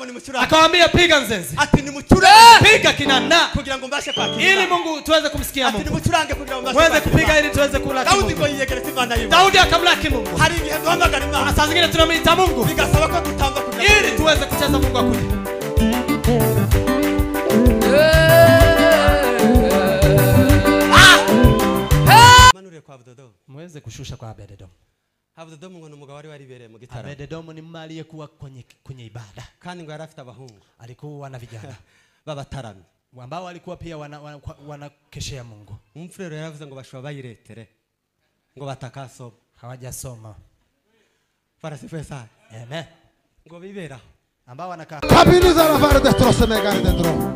Nimucurange. Akawaambia piga nzenze. Ati nimucurange. Piga kinanda. Kugira ngo mbashe kwakira. Ili Mungu tuweze kumsikia Ati Mungu. nimucurange kugira ngo mbashe Tuweze kwakira. kupiga ili tuweze kulaki Daudi Mungu. ngo yiyegereze Imana yiwe. Daudi akamlaki Mungu. Hari igihe duhamagara Imana. Saa zingine tunamuita Mungu Bigasaba ko dutamba kugira ili tuweze kucheza Mungu akuje. Manure kwa Abededomu. Muweze kushusha kwa Abededomu. Abededomu ngo ni umugabo wari waribereye mu gitaramo. Abededomu ni mume aliyekuwa kwenye ibada. Kandi ngo yari afite abahungu. Alikuwa na vijana b'abataramyi ambao walikuwa pia wanakeshea Mungu. Umfurero yaravuze ngo bashobora bayiretere ngo batakasoma. Hawajasoma. Barasifuye sana. Amen. Ngo biberaho. Ambao wanakaa. Kabiniza la vare destro se megare dentro.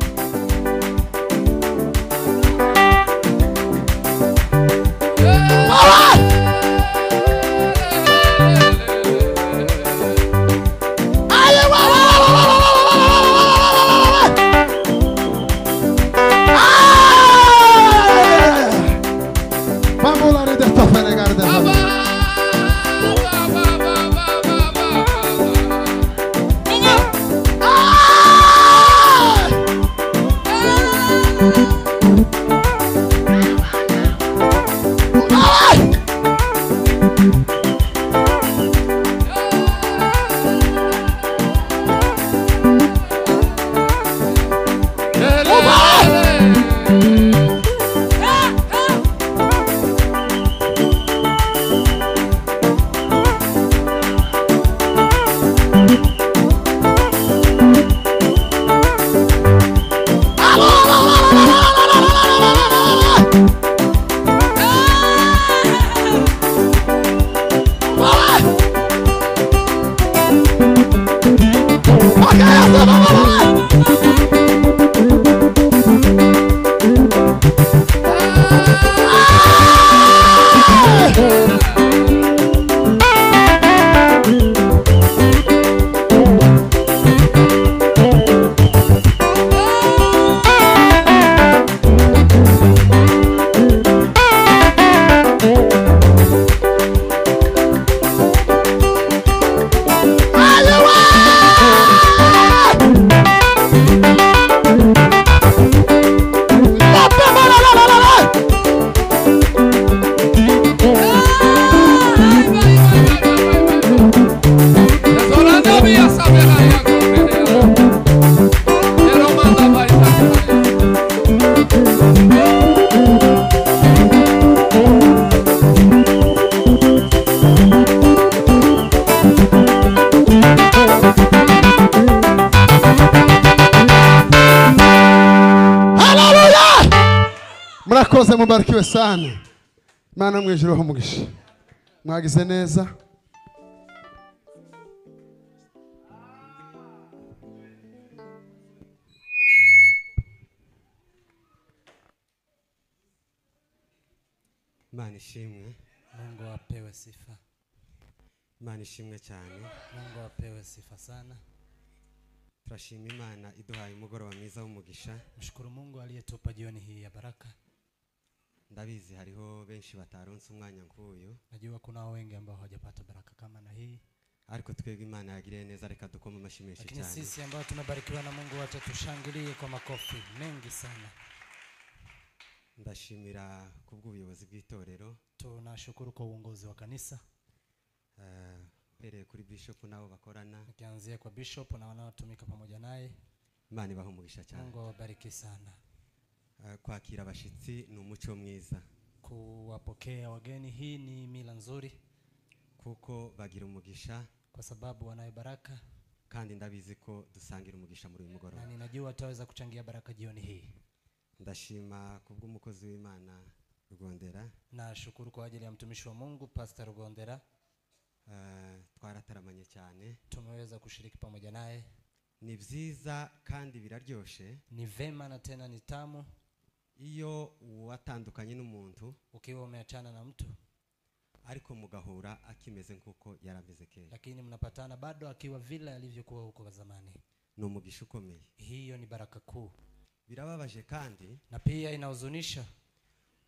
Murakoze, mubarikiwe sana. Imana mu ijuru ho umugisha. Mwagize neza. Imana ishimwe. Mungu apewe sifa. Imana ishimwe cyane. Mungu apewe sifa sana. Turashima Imana iduhaye umugoroba mwiza w'umugisha. Mshukuru Mungu aliyetupa jioni hii ya baraka. Ndabizi hariho benshi bataronse umwanya nk'uyu. Najua kuna wengi ambao hawajapata baraka kama na hii. Ariko twebwe Imana yagiriye neza, reka dukome amashyi menshi Lakini cyane. sisi ambao tumebarikiwa na Mungu wacha tushangilie kwa makofi mengi sana. Ndashimira kubw'ubuyobozi bw'itorero. Tunashukuru kwa uongozi wa kanisa. Uhereye kuri bishop nabo bakorana. Nikianzia kwa bishop na wanaotumika pamoja naye. Imana ibahe umugisha cyane. Mungu awabariki sana. Kwakira abashitsi ni umuco mwiza. Kuwapokea wageni hii ni mila nzuri. Kuko bagira umugisha. Kwa sababu wanayo baraka. Kandi ndabizi ko dusangira umugisha muri uyu mugoroba. Na ninajua tutaweza kuchangia baraka jioni hii. Ndashima kubw'umukozi w'Imana Rugondera. Nashukuru kwa ajili ya mtumishi wa Mungu Pastor Rugondera. Twarataramanye cyane. Tumeweza kushiriki pamoja naye. Ni byiza kandi biraryoshe. Ni vema na tena ni tamu. Iyo watandukanye n'umuntu, ukiwa umeachana na mtu, ariko mugahura akimeze nkuko yarameze kera, lakini mnapatana bado akiwa vile alivyokuwa huko zamani. Ni umugisha ukomeye. Hiyo ni baraka kuu. Birababaje kandi na pia inahuzunisha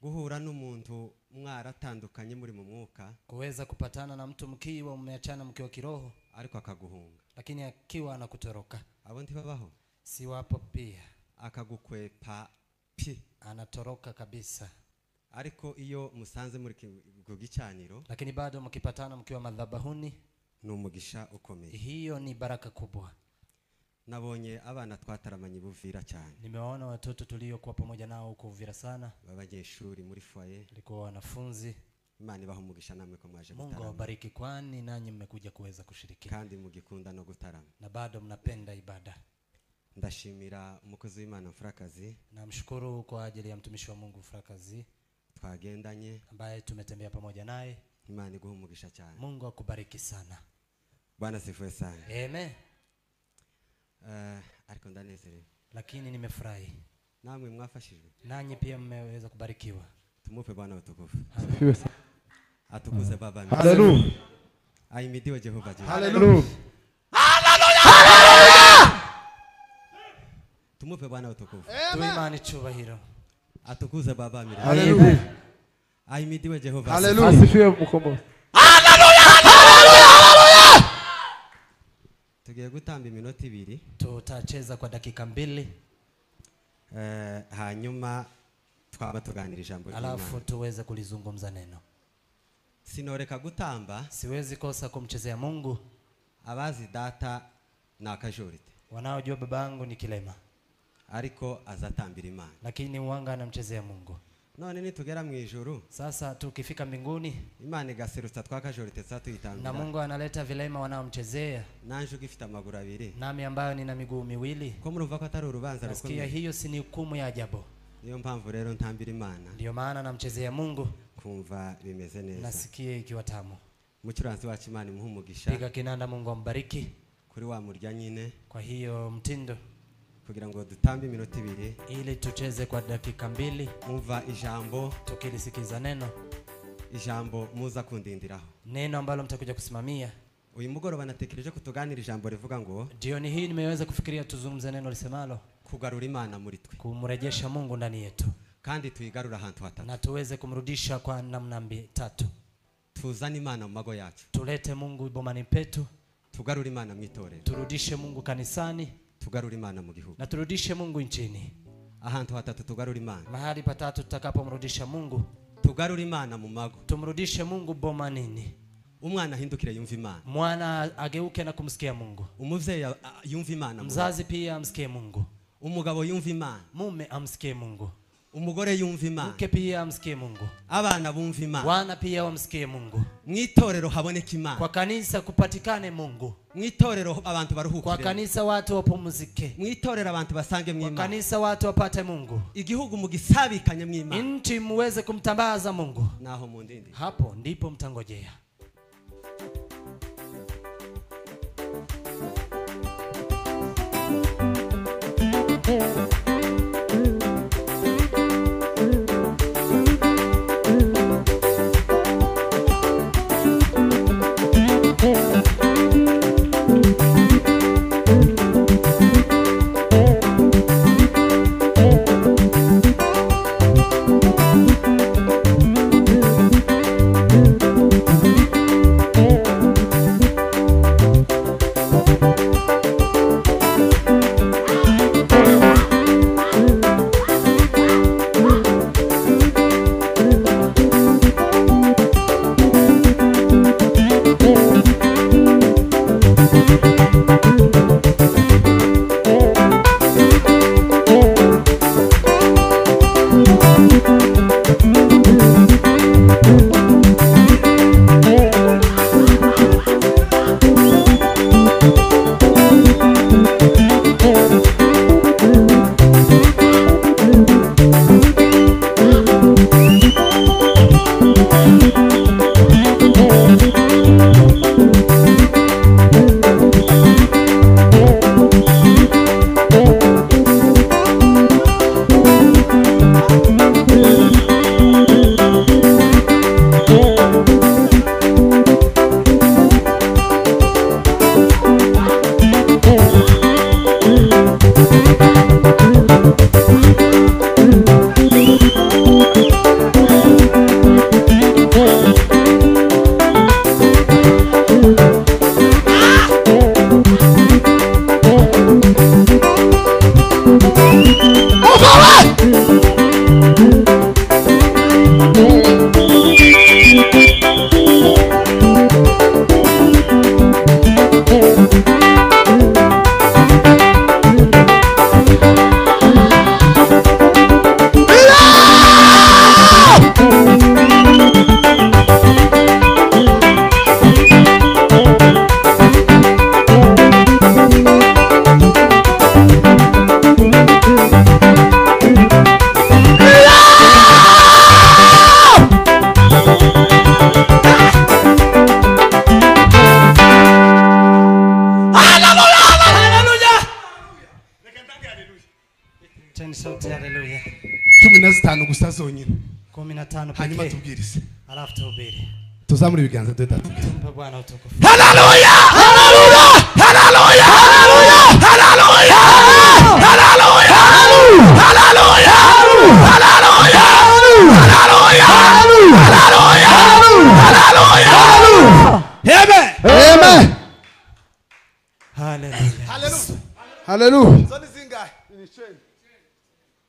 guhura n'umuntu mwaratandukanye muri mu mwuka, kuweza kupatana na mtu mkiwa mmeachana mkiwa kiroho, ariko akaguhunga, lakini akiwa anakutoroka. Abo ntibabaho? Si wapo pia? Akagukwepa pi, anatoroka kabisa. Ariko iyo musanze muri ku gicaniro, lakini bado mkipatana mkiwa madhabahuni, ni umugisha ukomeye. Hiyo ni baraka kubwa. Nabonye abana twataramanye Buvira cyane. Nimewaona watoto tuliokuwa pamoja nao huko Uvira sana. B'abanyeshuri muri foyer. Walikuwa wanafunzi. Imana ibahe umugisha namwe ko mwaje Mungu gutarama. awabariki kwani nanyi mmekuja kuweza kushiriki. Kandi mugikunda no gutarama. Na bado mnapenda ibada. Ndashimira umukozi w'Imana Mfurakazi. Namshukuru kwa ajili ya mtumishi wa Mungu Mfurakazi twagendanye, ambaye tumetembea pamoja naye. Imana iguhe umugisha cyane. Mungu akubariki sana. Bwana sifiwe sana. Amen. Ariko ndanezerewe. Lakini nimefurahi. Namwe mwafashijwe. Nanyi pia mmeweza kubarikiwa. Tumupe Bwana utukufu. Sifiwe sana. Atukuze Baba. Haleluya. Ahimidiwe Jehova. Haleluya. Haleluya. Tumupe Bwana utukufu. Tuimani chubahiro. Atukuze Baba. Haleluya. Ahimidiwe Jehova. Haleluya. Asifiwe Mkombozi. Haleluya. Haleluya. Tugiye gutamba iminota ibiri. Tutacheza kwa dakika 2. Hanyuma twaba tuganira ijambo ry'Imana. Alafu tuweze kulizungumza neno. Sinoreka gutamba. Siwezi kosa kumchezea Mungu. Abazi data na akajorite. Wanaojua babangu ni kilema. Ariko azatambira Imana. Lakini uwanga anamchezea Mungu. None nitugera mu ijuru. Sasa tukifika mbinguni, Imana igaserutsa twakajorite tuyitambira. Na Mungu analeta vilema wanaomchezea. Nanje ugifite amaguru abiri. Nami ambayo nina miguu miwili. Ko murumva ko atari urubanza rukomeye. Nasikia hiyo si ni hukumu ya ajabu. Niyo mpamvu rero ntambira Imana. Ndio maana namchezea Mungu. Kumva bimeze neza. Nasikia ikiwa tamu. Mucuranzi wacu Imana imuhe umugisha. Piga kinanda, Mungu ambariki. Kuri wa murya nyine. Kwa hiyo mtindo. Kugira ngo dutambe iminota ibiri. Ili tucheze kwa dakika 2. Umva ijambo. Tukilisikiza neno. Ijambo muza kundindiraho. Neno ambalo mtakuja kusimamia. Uyu mugoroba natekereje kutuganira ijambo rivuga ngo jioni hii nimeweza kufikiria tuzungumze neno lisemalo kugarura Imana muri twe. Kumrejesha Mungu ndani yetu. Kandi tuyigarura ahantu hatatu. Na tuweze kumrudisha kwa namna 3. Tuzane Imana mu mago yacu. Tulete Mungu bomani petu. Tugarure Imana mu itorero. Turudishe Mungu kanisani. Tugarure Imana mu gihugu. Na turudishe Mungu nchini. Ahantu hatatu tugarure Imana. Mahali patatu tutakapomrudisha Mungu. Tugarure Imana mu mago. Tumrudishe Mungu bomanini. Umwana ahindukire yumva Imana. Mwana ageuke na kumsikia Mungu. Umuvyeyi yumva Imana. Mzazi pia amsikie Mungu. Umugabo yumva Imana. Mume amsikie Mungu. Umugore yumva Imana. Mke pia amsikie Mungu. Abana bumva Imana. Wana pia wamsikie Mungu. Mwitorero haboneka Imana. Kwa kanisa kupatikane Mungu. Mwitorero abantu baruhukire. Kwa kanisa watu wapumzike. Mwitorero abantu basange mu Imana. Kwa kanisa watu wapate Mungu. Igihugu mugisabikanye mu Imana. Nchi muweze kumtambaza Mungu. Naho mundindi. Hapo ndipo mtangojea. Thank you. Sauti haleluya. 15 gusa zonyine. 15 pekee. Hanyuma tubwirize. Alafu tuhubiri. Tuzamure ibiganza dutatu. Tumpe Bwana utukufu. Haleluya! Haleluya! Haleluya! Haleluya! Haleluya! Haleluya! Haleluya! Haleluya! Haleluya! Haleluya! Amen. Amen. Haleluya. Haleluya. Haleluya. Zoni zingahe?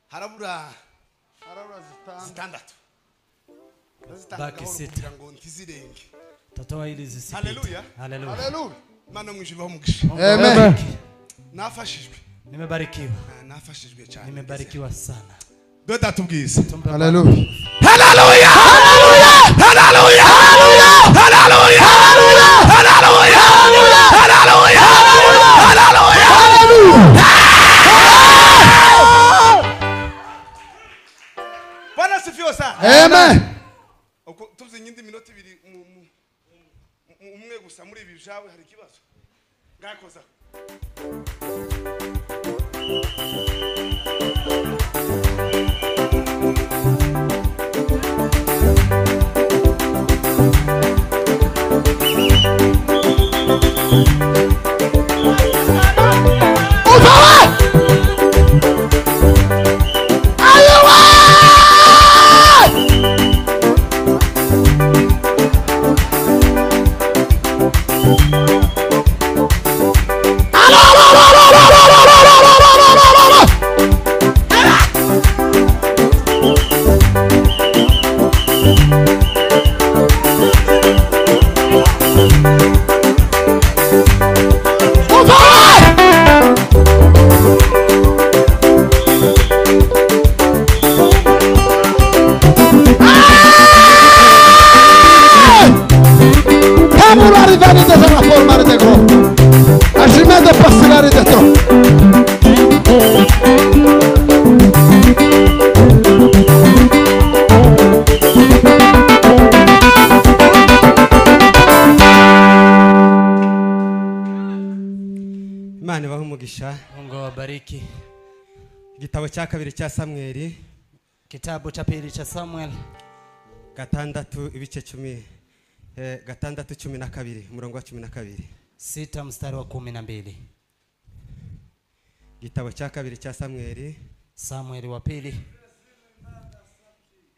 Harabura zitandatu. Baki sita. Tatoa ili zisipite. Haleluya. Haleluya. Haleluya. Mana mwijuru umugisha. Amen. Nafashijwe. Nimebarikiwa. Nafashijwe cyane. Nimebarikiwa sana. Doda tubwize. Haleluya. Haleluya. Haleluya. Haleluya. Haleluya. Haleluya. Haleluya. Haleluya. Haleluya. Bwana asifiwe sana. Amen. Tuvuze nyindi minota ibiri umwe gusa muri ibi byawe hari ikibazo. Ngakoza. Mungu awabariki. Igitabo cya kabiri cya Samweli, kitabu cha pili cha Samuel, gatandatu ibice 10, gatandatu 12, umurongo wa 12. 6 mstari wa 12. Igitabo cya kabiri cya Samweli, Samueli wa pili,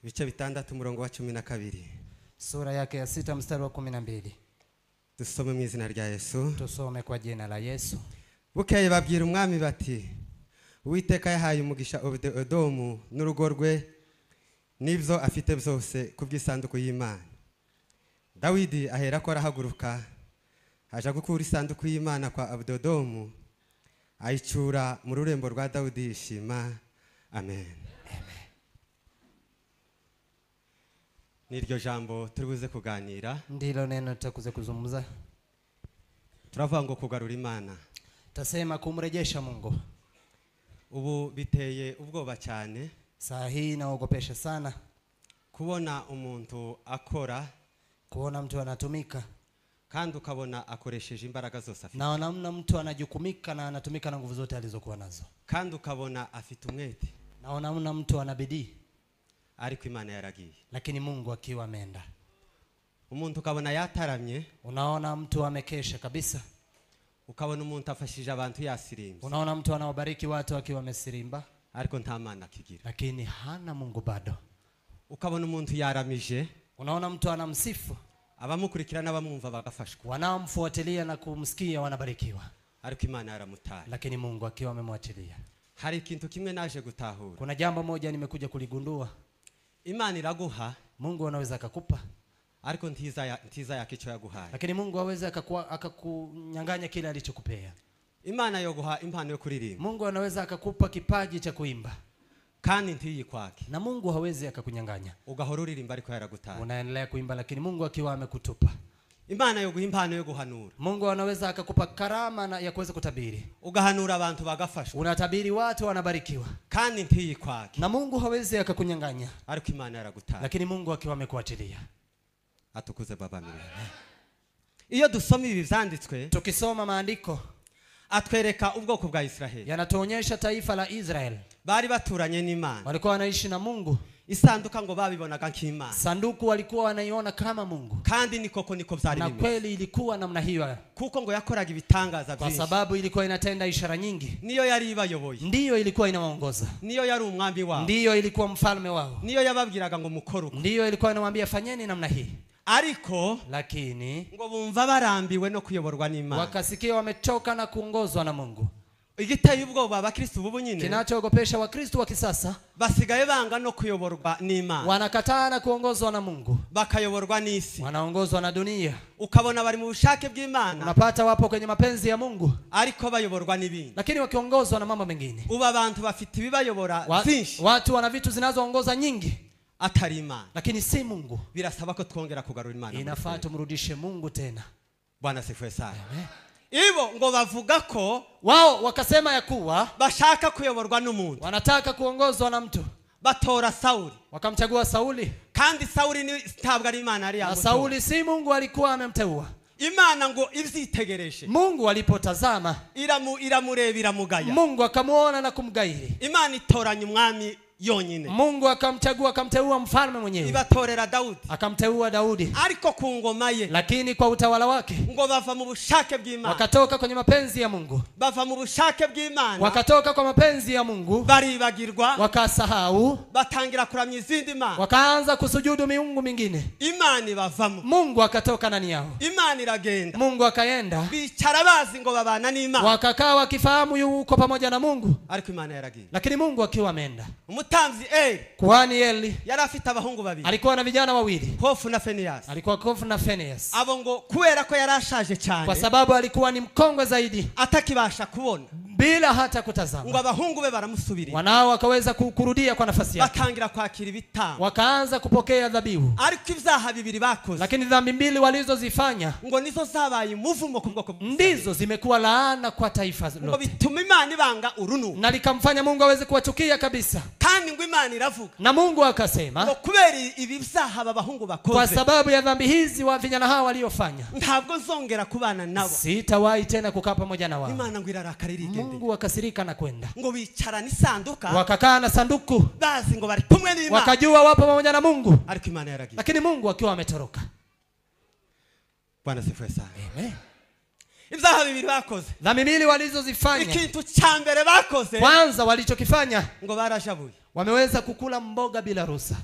ibice 6 umurongo wa 12. Sura yake ya 6 mstari wa 12. Dusome mu izina rya Yesu. Tusome kwa jina la Yesu. Bukeye babwira umwami bati Uwiteka yahaye umugisha Obededomu n'urugo rwe n'ibyo afite byose kubw'isanduku y'Imana. Dawidi ahera ko arahaguruka aja gukura isanduku y'Imana kwa Obededomu ayicyura mu rurembo rwa Dawidi yishima. Amen. Niryo jambo turi buze kuganira. Ndilo neno tutakuze kuzungumza. Turavuga ngo kugarura Imana. Tasema kumrejesha Mungu. Ubu biteye ubwoba cyane. Saa hii inaogopesha sana. Kubona umuntu akora, kuona mtu anatumika, kandi ukabona akoresheje imbaraga zose afite. Na namna mtu anajukumika na anatumika na nguvu zote alizokuwa nazo. Kandi ukabona afite umwete. Na namna mtu ana bidii. Ariko Imana yaragiye. Lakini Mungu akiwa ameenda. Umuntu ukabona yataramye. Unaona mtu amekesha kabisa. Ukabona umuntu afashije abantu yasirimbye. Unaona mtu anawabariki watu akiwa amesirimba. Ariko nta mana akigira. Lakini hana Mungu bado. Ukabona umuntu yaramije. Unaona mtu anamsifu. Abamukurikira n'abamwumva bagafashwa. Wanaomfuatilia na kumsikia wanabarikiwa. Ariko Imana yaramutaye. Lakini Mungu akiwa amemwachilia. Hari ikintu kimwe naje gutahura. Kuna jambo moja nimekuja kuligundua. Imana iraguha. Mungu anaweza akakupa. Ariko ntiza yakicho yaguhaye. Lakini Mungu hawezi akakunyang'anya kile alichokupea. Imana yoguha impano yo kuririmba. Mungu anaweza akakupa kipaji cha kuimba. Kandi ntiyikwake. Na Mungu hawezi akakunyang'anya. Ugahora uririmba ariko yaragutaye. Unaendelea kuimba lakini Mungu akiwa amekutupa. Imana yoguha impano yo guhanura. Mungu anaweza akakupa karama na ya kuweza kutabiri. Ugahanura abantu bagafashwa. Unatabiri watu wanabarikiwa. Kandi ntiyikwake. Na Mungu hawezi akakunyang'anya. Ariko Imana yaragutaye. Lakini Mungu akiwa amekuachilia. Atukuze Baba milele. Iyo dusoma ibi byanditswe, tukisoma maandiko, Atwereka ubwoko bwa Israeli. Yanatuonyesha taifa la Israel. Bari baturanye n'Imana. Walikuwa wanaishi na Mungu. Isanduka ngo babibonaga nk'Imana. Sanduku walikuwa wanaiona kama Mungu. Kandi niko niko byari Na bimeze. kweli ilikuwa namna hiyo. Kuko ngo yakoraga ibitangaza Kwa byinshi. sababu ilikuwa inatenda ishara nyingi. Niyo yari ibayoboye. Ndiyo ilikuwa inawaongoza. Niyo yari umwami wao. Ndiyo ilikuwa mfalme wao. Niyo yababwiraga ngo mukore uko. Ndiyo ilikuwa inawaambia fanyeni namna hii. Ariko lakini ngo bumva barambiwe no kuyoborwa n'Imana. Wakasikia wamechoka na kuongozwa na Mungu. Igiteye ubwoba abakristo bubu nyine. Kinachoogopesha Wakristo wa kisasa, basigaye banga no kuyoborwa n'Imana. Wanakataa na kuongozwa na Mungu. Bakayoborwa n'isi. Wanaongozwa na dunia. Ukabona bari mu bushake bw'Imana. Unapata wapo kwenye mapenzi ya Mungu. Ariko bayoborwa n'ibindi. Lakini wakiongozwa na mambo mengine. Uba abantu bafite ibibayobora byinshi. Watu wana vitu zinazoongoza nyingi. Atari Imana. Lakini si Mungu. Birasaba ko twongera kugarura Imana. Inafaa tumrudishe Mungu tena. Bwana sifiwe sana. Amen. Ibo ngo bavuga ko wao wakasema ya kuwa bashaka kuyoborwa n'umuntu. Wanataka kuongozwa na mtu. Batora Sauli. Wakamchagua Sauli. Kandi Sauli ni ntabwo ari Imana ari Na Sauli si Mungu alikuwa amemteua. Imana ngo ivyitegereje. Mungu alipotazama iramureba iramugaya. Mungu akamuona na kumgairi. Imana itoranya umwami yonyine. Mungu akamchagua akamteua mfalme mwenyewe. Ibatorera Daudi. Akamteua Daudi. Ariko ku ngoma ye. Lakini kwa utawala wake. Ngo bava mu bushake bw'Imana. Wakatoka kwenye mapenzi ya Mungu. Bava mu bushake bw'Imana. Wakatoka kwa mapenzi ya Mungu. Baribagirwa. Wakasahau. Batangira kuramya izindi mana. Wakaanza kusujudu miungu mingine. Imana ibavamo. Mungu akatoka ndani yao. Imana iragenda. Mungu akaenda. Bicara bazi ngo babana n'Imana. Wakakaa wakifahamu yuko pamoja na Mungu. Ariko Imana yaragiye. Lakini Mungu akiwa ameenda. Umutambyi Eli. Kuhani Eli yari afite abahungu babiri. Alikuwa na vijana wawili. Hofu na Fenias. Alikuwa Hofu na Fenias. Abo ngo kubera ko yarashaje cyane. Kwa sababu alikuwa ni mkongwe zaidi. Atakibasha kubona. Bila hata kutazama. Ngo abahungu be baramusubirira. Wanao wakaweza kurudia kwa nafasi yake. Batangira kwakira ibitambo. Wakaanza kupokea dhabihu. Ariko ibyaha bibiri bakoze. Lakini dhambi mbili walizozifanya ngo nizo zabaye umuvumo ku bwoko. Ndizo zimekuwa laana kwa taifa lote. Ngo bituma Imana ibanga urunu. Na likamfanya Mungu aweze kuwachukia kabisa. Kandi ngo Imana iravuga. Na Mungu akasema ngo kubera ibi byaha abahungu bakoze. Kwa sababu ya dhambi hizi wa vijana hawa waliofanya. Ntabwo nzongera kubana nabo. Sitawahi tena kukaa pamoja na wao. Imana ngo irarakara irigende. Mungu akasirika na kwenda. Ngo bicarana isanduka. Wakakaa na sanduku. Bazi ngo bari kumwe n'Imana. Wakajua wapo pamoja na Mungu. Ariko Imana yaragiye. Lakini Mungu akiwa ametoroka. Bwana sifiwe sana. Amen. Ibyaha bibiri bakoze. Dhambi mbili walizozifanya. Ikintu cha mbere bakoze. Kwanza walichokifanya ngo barashabuye. Wameweza kukula mboga bila ruhusa.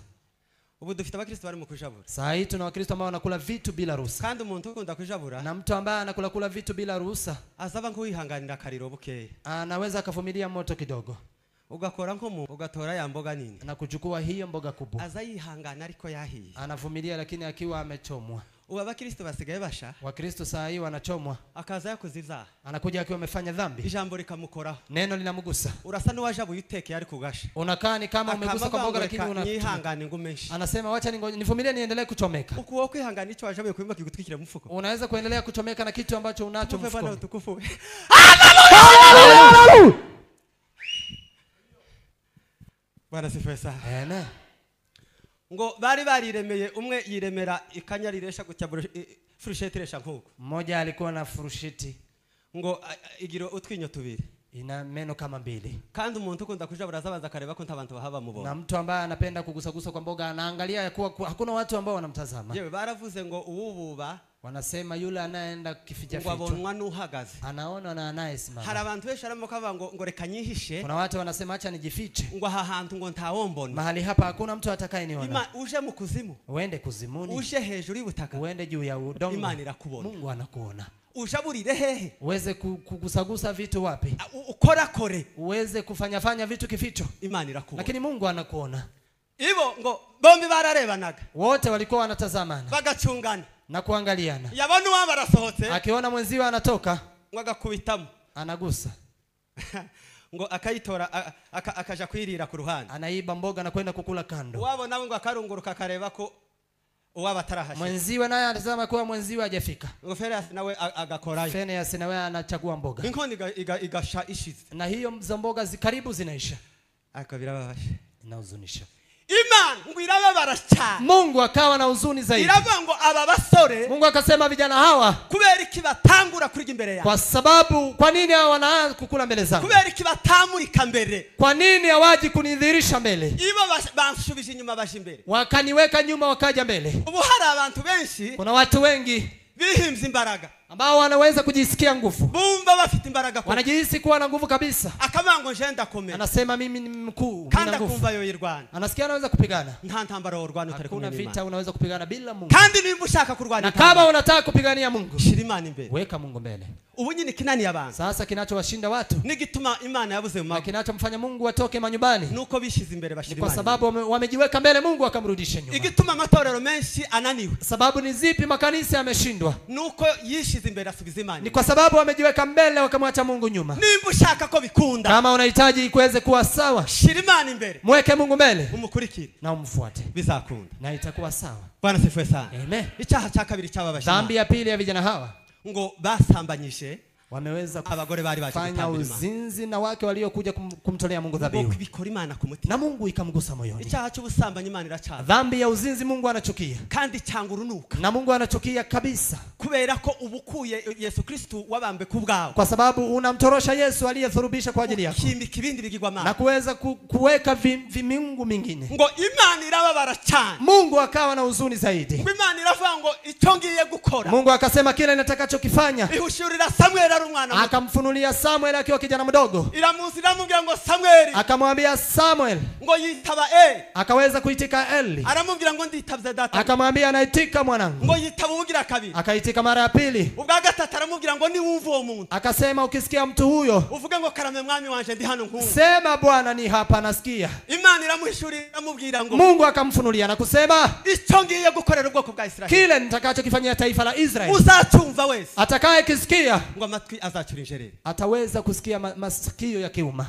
Ubu dufite abakristo bari mu kujabura. Saa hii tuna Wakristo ambao wanakula vitu bila ruhusa. Kandi umuntu ukunda kujabura na mtu ambaye anakula kula vitu bila ruhusa azaba nkuwihanganira akariro bukeya. Anaweza akavumilia moto kidogo. Ugakora nko ugatora ya mboga nini. Na kuchukua hiyo mboga kubwa. Azayihangana ariko yahiye. Anavumilia lakini akiwa amechomwa. Ubu abakristo basigaye basha. Wakristo saa hii wanachomwa. Akaza yakoze ibyaha. Anakuja akiwa amefanya dhambi. Ijambo likamukoraho. Neno linamgusa. Urasa n'uwajabuye utekeye ari kugasha. Unakaa ni kama umegusa kwa mboga lakini unihangane ngumenshi. Anasema wacha nivumilie niendelee kuchomeka. Uko kwihangana icyo wajabuye kwimba kigutwikira mufuko. Unaweza kuendelea kuchomeka na kitu ambacho unacho mfukoni. Utukufu. Hallelujah! Bwana sifiwe sana. Amen. Ngo bari bariremeye umwe yiremera ikanya riresha gutya frusheti resha nkuko. Mmoja alikuwa na frusheti ngo igira utwinyo tubiri. Ina meno kama mbili. Kandi umuntu ukunda kujabura azabanza akareba ko ntabantu bahaba mubona. Na mtu ambaye anapenda kugusagusa kwa mboga anaangalia ya kuwa hakuna watu ambao wanamtazama. Yewe baravuze ngo uwububa wanasema yule anayeenda kificha ficha ngo abonwa n'uhagaze. Anaona na anayesimama. Hari abantu benshi arimo kavuga ngo reka nyihishe. Kuna watu wanasema acha nijifiche. Ngo aha hantu ngo ntawombona. Mahali hapa hakuna mtu atakayeniona. Ima uje mu kuzimu. Uende kuzimuni. Uje hejuru y'ubutaka. Uende juu ya udongo. Imana irakubona. Mungu anakuona. Ushaburire hehe. Uweze kugusagusa vitu wapi? Ukora kore. Uweze kufanya fanya vitu kificho. Imana irakubona. Lakini Mungu anakuona. Ibo ngo bombi bararebanaga. Wote walikuwa wanatazamana. Bagacungana. Na kuangaliana. Yabona uwa barasohotse. Akiona mwenziwe anatoka, ngo agakubitamo. Anagusa. Ngo akayitora akaja kwirira ku ruhande. Anaiba mboga na kwenda kukula kando. Wabo nawe ngo akarunguruka akareba ko uwaba atarahashika. Mwenziwe naye anatazama kwa mwenziwe hajafika. Ngo Fenias nawe agakorayo. Fenias nawe anachagua mboga. Inkono igasha ishize. Na hiyo za mboga zikaribu zinaisha. Ariko birababaje. Inahuzunisha. Imana Ngo irababara cyane. Mungu akawa na huzuni zaidi. Iravuga ngo aba basore, Mungu akasema vijana hawa, kubera iki batangura kurya imbere yawe? Kwa sababu kwa nini hawa wanaanza kukula mbele zangu? Kubera iki batamurika mbere? Kwa nini hawaji kunidhihirisha mbele? Ibo banshubije inyuma baje imbere. Wakaniweka nyuma wakaja mbele. Ubu hari abantu benshi, kuna watu wengi bihimza imbaraga, ambao wanaweza kujisikia nguvu, bumva bafite imbaraga, wanajihisi kuwa na nguvu kabisa. Akabango njenda komera, anasema mimi ni mkuu, kandi akumva yoyirwana, anasikia anaweza kupigana. Nta ntambara worwana utari kumwe n'Imana. Hakuna vita unaweza kupigana bila Mungu. Kandi nimba ushaka kurwana, na kama unataka kupigania Mungu, shira Imana imbere, weka Mungu mbele. Ubu nyine kinani abantu, sasa kinachowashinda watu nigituma Imana yabuze mu mago, kinachomfanya Mungu atoke manyumbani, nuko bishize imbere bashira Imana, kwa sababu wamejiweka mbele, Mungu akamrudisha nyuma. Igituma amatorero menshi ananiwe, sababu ni zipi makanisa yameshindwa? Nuko yishize imbere asubiza Imana. Ni kwa sababu wamejiweka mbele wakamwacha Mungu nyuma. Nimba ushaka ko bikunda, kama unahitaji kuweze kuwa sawa, shira Imana imbere, mweke Mungu mbele, umukurikire na umfuate, bizakunda na itakuwa sawa. Bwana sifiwe sana. Amen. Icyaha cya kabiri cyababashima, dhambi ya pili ya vijana hawa, ngo basambanyije, wameweza abagore bari baje kufanya uzinzi na wake waliokuja kumtolea Mungu dhabihu, bikora Imana ku mutima, na Mungu ikamgusa moyoni. Icyaha cy'ubusambanyi Imana iracana. Dhambi ya uzinzi Mungu anachukia, kandi cyanga urunuka, na Mungu anachukia kabisa, kubera ko ubukuye Yesu Kristo wabambe ku bwawe, kwa sababu unamtorosha Yesu aliyethurubisha kwa ajili yako, ukimika ibindi bigirwamana, na kuweza kuweka vimiungu mingine. Ngo Imana irababara cyane. Mungu akawa na huzuni zaidi. Ngo Imana iravuga ngo icyo ngiye gukora, Mungu akasema kile nitakachokifanya. Ihushurira Samuel ari umwana muto, akamfunulia Samuel akiwa kijana mdogo. Iramuzi iramubwira ngo Samuel, akamwambia Samuel, ngo yitaba Eli, akaweza kuitika Eli. Aramubwira ngo nditavye data, akamwambia naitika mwanangu. Ngo yitaba ubugira kabiri, akaitika mara ya pili. Ubwa gatatu aramubwira ngo niwumva uwo muntu, akasema ukisikia mtu huyo uvuge ngo karame mwami wanje ndi hano nkumva, sema Bwana ni hapa nasikia. Imana iramuhishurira iramubwira ngo, Mungu akamfunulia na kusema icyo ngiye gukorera ubwoko bwa Israeli, kile nitakachokifanyia taifa la Israeli, uzacyumva wese, atakaye kisikia ngo amatwi azacura injereri, ataweza kusikia masikio ya kiuma.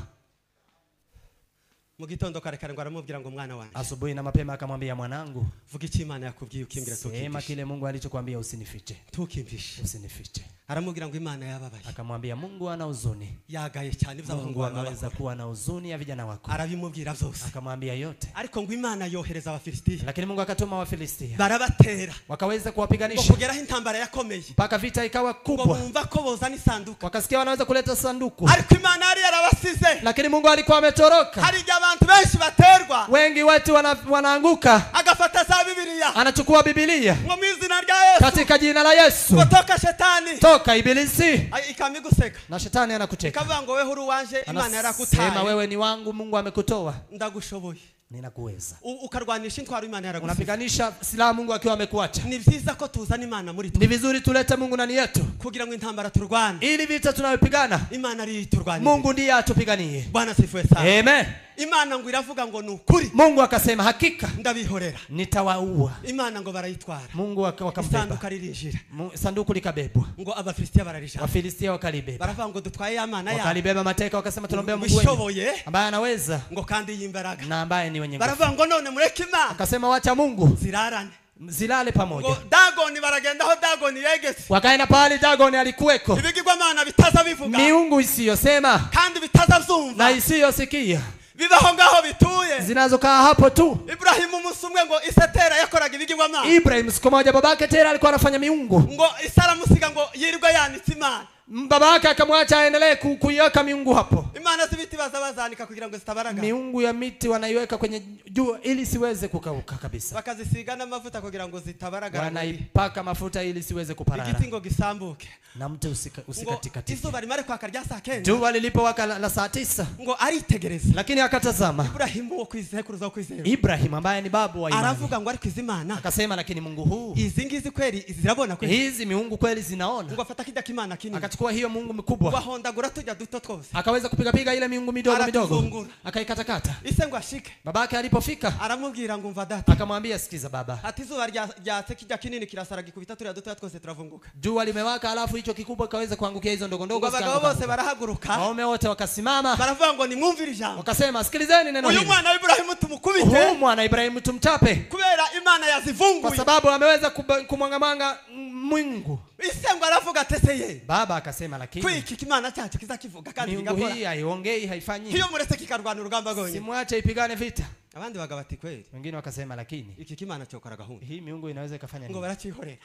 Mu gitondo kare kare ngo aramubwira ngo mwana wanjye, asubuhi na mapema akamwambia mwanangu, vuga icyo Imana yakubwiye ukimbwira tukimbishe, sema kile Mungu alichokuambia usinifiche, tukimbishe, usinifiche. Aramubwira ngo Imana yababaye, akamwambia Mungu ana huzuni, yagaye cyane iby'abahungu bawe, anaweza kuwa na huzuni ya vijana wako, arabimubwira byose, akamwambia yote. Ariko ngo Imana yohereza Abafilistia, lakini Mungu akatuma Wafilistia, barabatera, wakaweza kuwapiganisha, kugeraho intambara yakomeye, mpaka vita ikawa kubwa, ngo bumva ko bozana isanduku, wakasikia wanaweza kuleta sanduku, ariko Imana yari yarabasize, lakini Mungu alikuwa ametoroka. Hari abantu benshi baterwa, wengi wetu wanaanguka, agafata za Biblia, anachukua Biblia, ngo mu izina rya Yesu, katika jina la Yesu, toka shetani, toka ibilisi, ikamiguseka, na shetani anakucheka, ikavuga ngo wewe uri wanje, Imana yarakutaye, sema wewe ni wangu, Mungu amekutoa, ndagushoboye, ninakuweza. Ukarwanisha intwaro Imana yaragusize, unapiganisha silaha Mungu akiwa amekuacha. Ni vyiza ko tuzana Imana muri twe, ni vizuri tulete Mungu ndani yetu, kugira ngo intambara turwane, ili vita tunayopigana Imana ari iturwanire, Mungu ndiye atupiganie. Bwana sifiwe sana. Amen. Imana ngo iravuga ngo nukuri, Mungu akasema hakika ndabihorera, nitawaua. Imana ngo barayitwara, Mungu akambeba, isanduku ririnjira, sanduku likabebwa, ngo Abafilistia bararijana, Wafilistia wakalibeba, baravuga ngo dutwaye Imana ya, wakalibeba mateka, wakasema tunaombea Mungu wetu ambaye anaweza, ngo kandi yimbaraga, na ambaye ni wenye nguvu. Baravuga ngo none mureke Imana, akasema wacha Mungu zirarane, zilale pamoja. Ngo Dagoni baragenda aho Dagoni yegetse, wakaenda pale Dagoni alikuweko, ibigirwamana bitaza bivuga, miungu isiyosema kandi bitaza byumva, na isiyosikia, bibaho ngaho bituye, zinazokaa hapo tu. Ibrahim umusumwe ngo Isetera yakoraga ibigirwamana, Ibrahim siku moja babake Tera alikuwa anafanya miungu, ngo Isara musiga ngo yirirwa yanitse Imana, babake akamwacha aendelee kuiweka miungu hapo. Imana zibiti baza bazanika kugira ngo zitabaraga, miungu ya miti wanaiweka kwenye jua ili siweze kukauka kabisa, bakazisiga n'amavuta kugira ngo zitabaragara, wanaipaka mafuta ili siweze kuparara, igiti ngo gisambuke na mti usikatikatike. Izuba rimare kwaka rya saa 9, jua lilipowaka la saa 9, ngo aritegereza, lakini akatazama Ibrahim wo kwizekuruza kwizera, Ibrahim ambaye ni babu wa imani, aravuga ngo ariko izimana, akasema lakini Mungu huu, izi ngizi kweli zirabona kweli, hizi miungu kweli zinaona. Ngo afata kijya kimana kinini, akachukua hiyo mungu mkubwa, wahondagura tujya duto twose, akaweza kupiga piga ile miungu midogo midogo, akaikatakata. Ise ngo ashike, babake alipofika aramubwira ngo umva data, akamwambia sikiza baba, ati izuba ryatse kijya kinini kirasara gikubita turiya duto twose turavunguka, jua limewaka alafu hicho kikubwa kaweza kuangukia hizo ndogo ndogo. Abagabo bose barahaguruka, waume wote wakasimama, baravuga ngo nimwumvire ijambo, wakasema sikilizeni neno hili, uyu mwana wa Ibrahimu tumukubite, huyu mwana Ibrahimu tumchape, kubera Imana yazivunguye, kwa sababu ameweza kumwangamanga Mungu. Ise ngo aravuga ateseye, baba akasema lakini kwiki kimana cyacu kizakivuga kandi kigakora, miungu hii haiongei, haifanyi hiyo, muretse kikarwana urugamba gonyine, simwache ipigane vita. Abandi bagabo ati kweli. Wengine wakasema lakini iki kimana cyokora gahunda. Hii miungu inaweza ikafanya Ngo nini? baracihorera.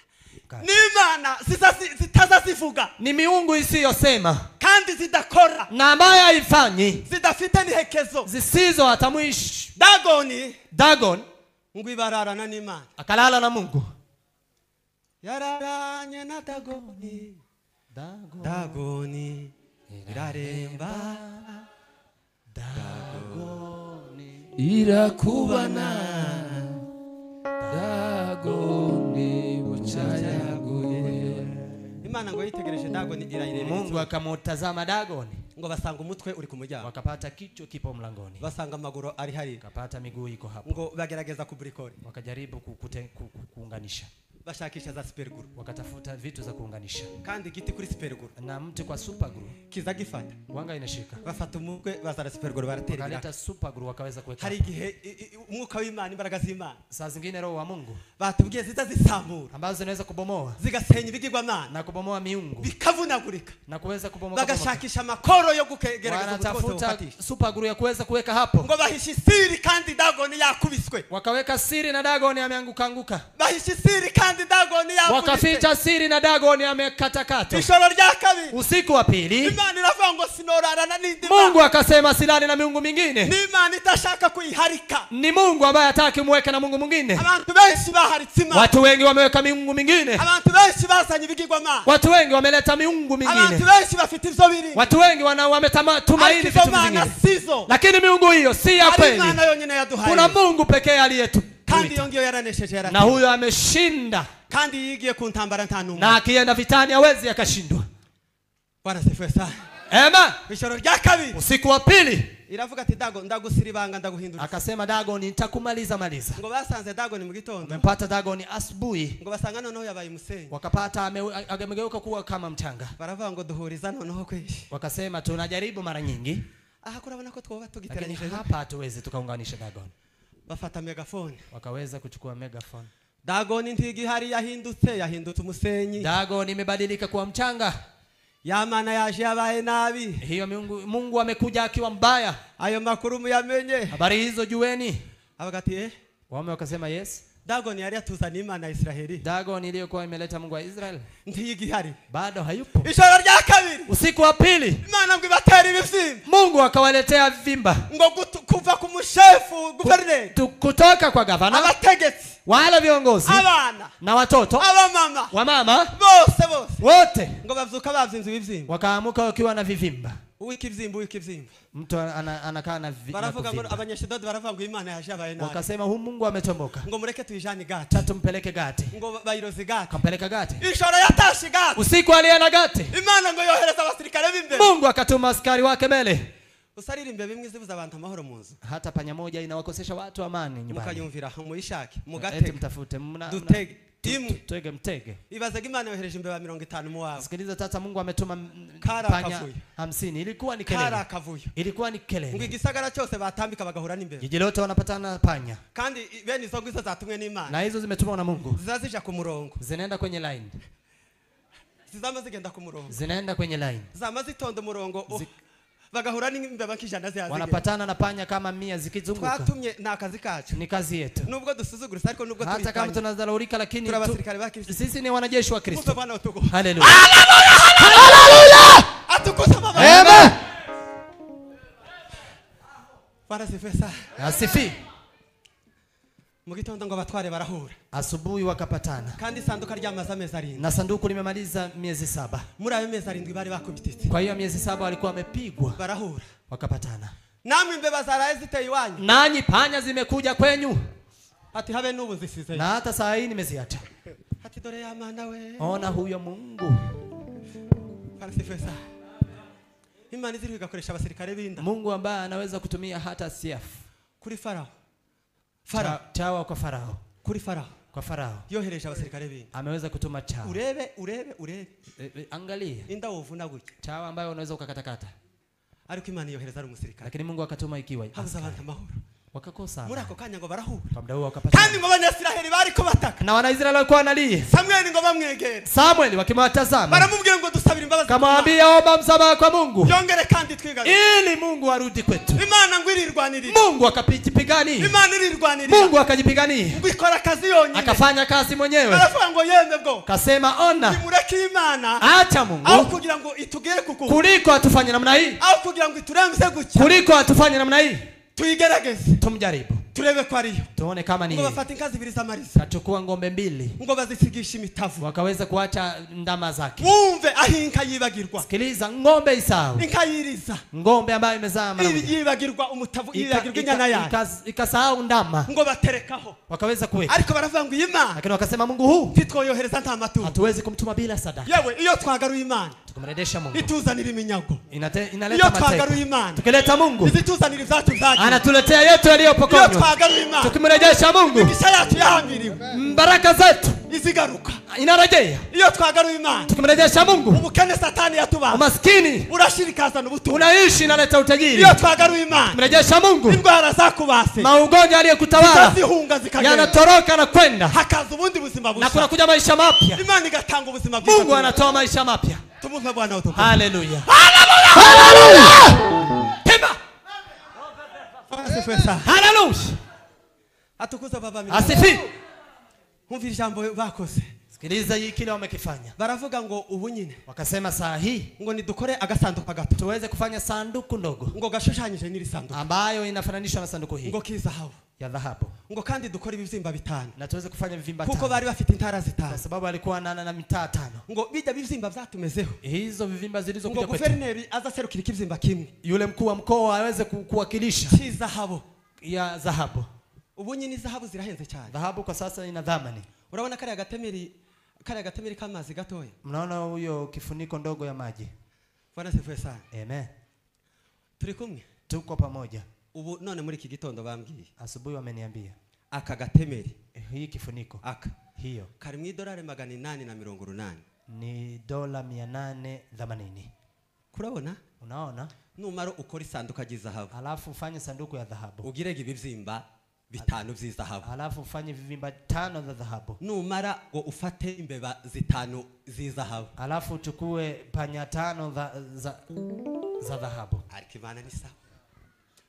Ka- N'Imana zitazazivuga Ni miungu isiyosema kandi zidakora na ambayo haifanyi, zidafite n'ihekezo. zisizo hata mwisho. Dagoni Dagon ngo ibararana n'Imana. akalala na Mungu. Yararanye na Dagoni. Dagon Dagoni iraremba. Dagoni irakubana Dagoni bucayaguye. Imana ngo yitegereje Dagoni irayireba. Mungu akamutazama Dagoni, Ngo basanga umutwe uri ku muryango. wakapata kichwa kipo mlangoni, Basanga amaguru ari hariya. wakapata miguu iko hapo. Ngo bagerageza kuburikora. Wakajaribu kuunganisha, Bashakisha za superguru. wakatafuta vitu za kuunganisha, Kandi igiti kuri superguru na mti kwa super glue kiza gifata. wanga inashika. Bafata umutwe bazana superguru baratera Wakaleta ibiraka. super glue wakaweza kuweka. Hari igihe umwuka w'Imana imbaraga z'Imana Saa zingine roho wa Mungu batubwiye ziza zisambura ambazo zinaweza kubomoa zigasenya ibigirwamana na kubomoa miungu bikavunagurika na kuweza kubomoka, bagashakisha amakoro yo kugerageza umutwe wose wanatafuta gufatisha. super glue ya kuweza kuweka hapo. Ngo bahisha isiri kandi Dagoni yakubiswe. Wakaweka siri na Dagoni ameanguka anguka. Bahisha isiri kandi Dagoni yakubiswe. Wakaficha siri na Dagoni amekatakata. Ijoro rya kabiri Usiku wa pili Imana iravuga ngo sinorarana n'indi mana. Mungu akasema silali na miungu mingine. N'Imana itashaka kuyiharika. Ni Mungu ambaye hataki muweke na Mungu mwingine. Abantu benshi baharitse Imana. Watu wengi wameweka miungu mingine. Abantu benshi bazanye ibigirwamana. Watu wengi wameleta miungu Abantu mingine. benshi bafite ivyo biri. Watu wengi wametumaini Ariko izo vitu mana vingine. sizo. Lakini miungu hiyo si ya Hari kweli. Imana yonyine yaduhaye. Kuna Mungu pekee aliyetu. Kandi iyo ngiyo yaranesheje Na yarateye. huyo ameshinda. Kandi yigiye ku ntambara nta n'umwe. Na akienda vitani hawezi akashindwa. Bwana sifiwe sana. Amen. Ijoro rya kabiri Usiku wa pili iravuga ati Dago ndagusira ibanga ndaguhindura. akasema Dagoni nitakumaliza maliza. Ngo basanze Dagoni mu gitondo. Wamempata Dagoni asubuhi, Ngo basanga noneho yabaye umusenyi. wakapata amegeuka kuwa kama mchanga. Baravuga ngo duhuriza noneho kwishi. Wakasema tunajaribu mara nyingi, Aha kurabona ko twoba lakini tugiteranyije. hapa hatuwezi tukaunganisha Dagoni. Bafata megafone. Wakaweza kuchukua megaphone. Dagoni ntigihari yahindutse yahindutse umusenyi. Dagoni imebadilika kuwa mchanga. Ya mana yaje yabaye nabi. Hiyo miungu, Mungu amekuja akiwa mbaya. Ayo makuru muyamenye. Habari hizo jueni. Avuga ati Waume wakasema yes. Dagoni yari yatuzaniye Imana ya Israheli. Dagoni iliyokuwa imeleta Mungu wa Israel Ntigihari. bado hayupo. Ijoro rya kabiri Usiku wa pili Imana ngo ibatera ibibyimba. Mungu akawaletea vimba Ngo kuva ku mushefu guverineri kutoka kwa gavana, abategetsi wale viongozi abana na watoto abamama wamama bose bose wote ngo bavyuka bavye ibibyimba. wakaamuka wakiwa na vivimba. Uw'ikibyimba uw'ikibyimba. Mtu anakaa na Baravuga ngo kuvimba. abanyeshidodi baravuga ngo Imana yaje abaye nabi. Wakasema huu Mungu ametomboka, Ngo mureke tuyijane Gati. tatu mpeleke Gati. Ngo bayiroze Gati. Kampeleka Gati. Ijoro yatashe Gati. Usiku alienda Gati. Imana ngo yohereza abasirikare b'imbere. Mungu akatuma askari wake mbele. Usaririmbe bimwe zibuza abantu amahoro mu nzu. Hata panya moja inawakosesha watu amani nyumbani. Mukayumvira muyishake Eti mugatege mtafute dutege imwe. Tege mtege. Ibazaga Imana yohereje imbeba 50 mu wawe. Sikiliza tata, Mungu ametuma Kara panya akavuyo. 50. Ilikuwa ni Kara kelele. akavuyo. Ilikuwa ni Ngo kelele. igisagara cyose batambika bagahura n'imbeba. Jiji lote wanapatana panya. Kandi bene izo ngizo zatumwe n'Imana. Na hizo zimetumwa na Mungu. Ziza zija ku murongo. Zinaenda kwenye line. Zizama zigenda ku murongo. Zinaenda kwenye line. Zama zitonda umurongo. Bagahura n'imbeba nk'ijana zihazigera. Wanapatana na panya kama 100 zikizunguka. Twatumye ni akazi kacu. Ni kazi yetu. Nubwo dusuzuguritse ariko nubwo Hata kama turipanya. tunadharaulika lakini Turi abasirikare ba Kristo. sisi ni wanajeshi wa Kristo. Kumva Bwana utukufu. Haleluya. Haleluya. Atukuza baba. Amen. Bwana asifiwe sana. Asifi. Mu gitondo ngo abatware barahura. Asubuhi wakapatana. Kandi isanduka ryamaze amezi arindwi. Na sanduku limemaliza miezi 7. Muri ayo mezi arindwi bari bakubititse. Kwa hiyo miezi 7 walikuwa wamepigwa. Barahura. Wakapatana. Namwe imbeba zaraye ziteye iwanyu. Nanyi panya zimekuja kwenyu. Ati habe n'ubu nzisize. Na hata saa hii nimeziacha. Ati dore ya mana we. Ona huyo Mungu. Bwana asifiwe sana. Imana iziri igakoresha abasirikare b'inda. Mungu ambaye anaweza kutumia hata siafu. Kuri Farao. Farao. Chawa kwa Farao. Kuri Farao. Kwa Farao. Yohereje abasirikare b'inda. Ameweza kutuma chawa. Urebe, urebe, urebe. Angalia. Inda wovuna gutya. Chawa ambayo unaweza ukakatakata. Ariko Imana yohereza ari umusirikare. Lakini Mungu akatuma ikiwa. Habuza abantu amahoro. Wakakosa. Muri ako kanya ngo barahura. Kwa muda huo wakapata. Kandi ngo Abanyisiraheli bariko bataka. Na Wanaisraeli walikuwa wanalia. Samweli ngo bamwegere. Samuel wakimtazama. Baramubwiye ngo dusabire imbabazi. Kamwambia omba msamaha kwa Mungu. Yongere kandi twigarure. Ili Mungu arudi kwetu. Imana ngo irirwanirira. Mungu akapigania. Imana irirwanirira. Mungu akajipigania. Ngo ikora kazi yonyine. Akafanya kazi mwenyewe. Baravuga ngo yemwe bwo. Kasema ona. Nimureke Imana. Acha Mungu. Aho kugira ngo itugere kuku. Kuliko atufanye namna hii. Aho kugira ngo ituremze gutya. Kuliko atufanye namna hii. Tuigerageze. Tumjaribu. Turebe kwa ariyo. Tuone kama ni. Ngo bafata inka zibiri z'amariza. Kachukua ng'ombe mbili. Ngo bazisigisha imitavu. Wakaweza kuacha ndama zake. Wumve aho inka yibagirwa. Sikiliza, ng'ombe isahau. Inka yiriza. Ng'ombe ambayo imezaa mara moja. Yibagirwa umutavu, yibagirwa inyana yayo. Ikasahau ndama. Ngo baterekaho. Wakaweza kuweka. Ariko baravuga ngo Imana. Lakini wakasema Mungu huu ntitwoyohereza nta maturo. Hatuwezi kumtuma bila sadaka. Yewe iyo twagaruye Imana. Tukumrejesha Mungu. Ituzanira iminyago. Inaleta Iyo mateka. twagaruye Imana. Tukileta Mungu. Izituzanira ibyacu byagiye. Anatuletea yetu yaliyopokonywa. Iyo twagaruye Imana. Tukimrejesha Mungu. Imigisha yacu yahambiriwe. Baraka zetu izigaruka. Inarejea. Iyo twagaruye Imana. Tukimrejesha Mungu. Ubukene Satani yatubaza. Umaskini urashirikazana ubutunzi. Unaishi inaleta utajiri. Iyo twagaruye Imana. Tukimrejesha Mungu. Indwara zakubase. Maugonjwa aliyokutawala zihunga zikagenda. Yanatoroka na kwenda. Hakaza ubundi buzima bushya. Na kuna kuja maisha mapya. Imana igatanga ubuzima bwiza. Mungu anatoa maisha mapya. Tumupe Bwana utukufu. Haleluya. Haleluya. Tema. Asifiwe sana. Haleluya. Atukuza baba mimi. Asifi. Umva ijambo bakoze. Sikiliza hii kile wamekifanya. Baravuga ngo ubu nyine. Wakasema saa hii ngo nidukore agasanduku gato. Tuweze kufanya sanduku ndogo. Ngo gashushanyije n'iri sanduku. Ambayo inafananishwa na sanduku hii. Ngo kizahabu. Ya dhahabu. Ngo kandi dukore ibibyimba bitanu. Na tuweze kufanya vivimba tano. Kuko bari bafite intara zitanu. Kwa sababu alikuwa na mitaa tano. Ngo bijya bibyimba byatumezeho. Hizo vivimba zilizokuja kwetu. Ngo guverineri azaserukira ikibyimba kimwe. Yule mkuu wa mkoa aweze kuwakilisha. Kizahabu. Ya dhahabu. Ubu nyine zahabu zirahenze cyane. Dhahabu kwa sasa ina dhamani. Urabona kariya gatemeri k'amazi gatoya. Mnaona huyo kifuniko ndogo ya maji. Bwana asifiwe sana. Amen. Turi kumwe. Tuko pamoja. Ubu none muri iki gitondo bambwiye. Asubuhi wameniambia. Aka gatemeri. Hii kifuniko. Aka. Hiyo. Kari mu idolari 880. Ni dola 880. Kurabona? Unaona? Numara ukora isanduka ry'izahabu. Alafu ufanye sanduku ya dhahabu. Ugirege ibibyimba bitanu by'izahabu. Alafu ufanye vivimba tano za dhahabu. Numara ngo ufate imbeba zitanu z'izahabu. Alafu uchukue panya tano za dhahabu. Ariko Imana ni sawa.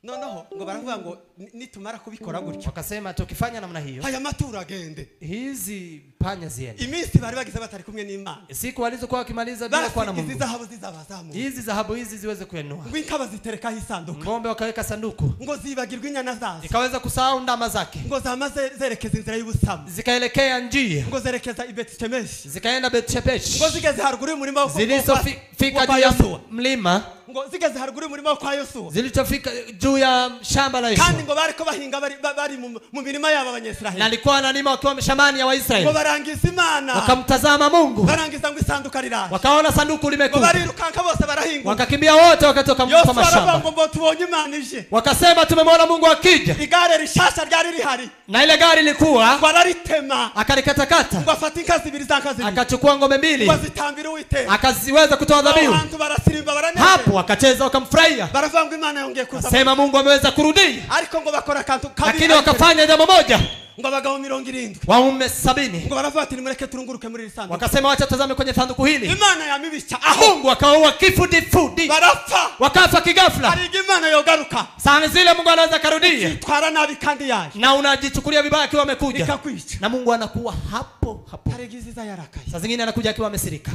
Noneho ngo baravuga ngo nitumara kubikora gutyo. Wakasema tukifanya namna hiyo. Haya maturo agende. Hizi panya ziende. Iminsi bari bagize batari kumwe n'Imana. Siku walizokuwa wakimaliza bila kuwa na Mungu. Hizi zahabu zizabazamu. Hizi dhahabu hizi ziweze kuinua. Ngo inka baziterekaho isanduku. Ng'ombe wakaweka sanduku. Ngo zibagirwe inyana zazo. Ikaweza kusahau ndama zake. Ngo zamaze zerekeza inzira y'ubusamu. Zikaelekea njia. Ngo zerekeza i Betshemeshi. Zikaenda Betshemeshi. Ngo zigeze haruguru y'umurima wo zilizofika juu ya mlima. Ngo zigeze haruguru y'umurima kwa Yosuwa. Zilizofika juu ya shamba la Yosuwa. Kandi ngo bariko bahinga bari mu mirima yabo Abanyisiraheli. Na alikuwa analima wakiwa shambani ya Waisraeli. Ngo barangiza Imana. Wakamtazama Mungu. Barangiza ngo isanduka riraje. Wakaona sanduku limekuja. Ngo barirukanka bose barahinguka. Wakakimbia wote wakatoka kwa mashamba. Yosuwa ngo tubonye Imana ije. Wakasema tumemwona Mungu akija. Igare rishasha ryari rihari. Na ile gari lilikuwa ngo araritema. Akarikatakata. Ngo afata inka zibiri za nka zibiri. Akachukua ng'ombe mbili. Ngo azitambira Uwiteka. Akaziweza kutoa dhabihu. Abantu barasirimba baranezerwa. Hapo wakacheza wakamfurahia. Baravuga ngo Imana yongeye kuza. Sema Mungu ameweza kurudia. Ariko ngo bakora kantu kabi. Lakini wakafanya jambo moja. Ngo abagabo 70. Waume 70. Ngo baravuga ati nimureke turunguruke muri iri sanduku. Wakasema wacha tazame kwenye sanduku hili. Imana yamibica aho. Mungu akawaua kifudifudi. Barapfa. Wakafa kigafla. Ari Imana yogaruka. Saa zile Mungu anaweza karudia. Twara nabi kandi yaje. Na unajichukulia vibaya akiwa amekuja. Ikakwica. Na Mungu anakuwa hapo hapo. Hari igiziza yarakaye. Saa zingine anakuja akiwa amesirika.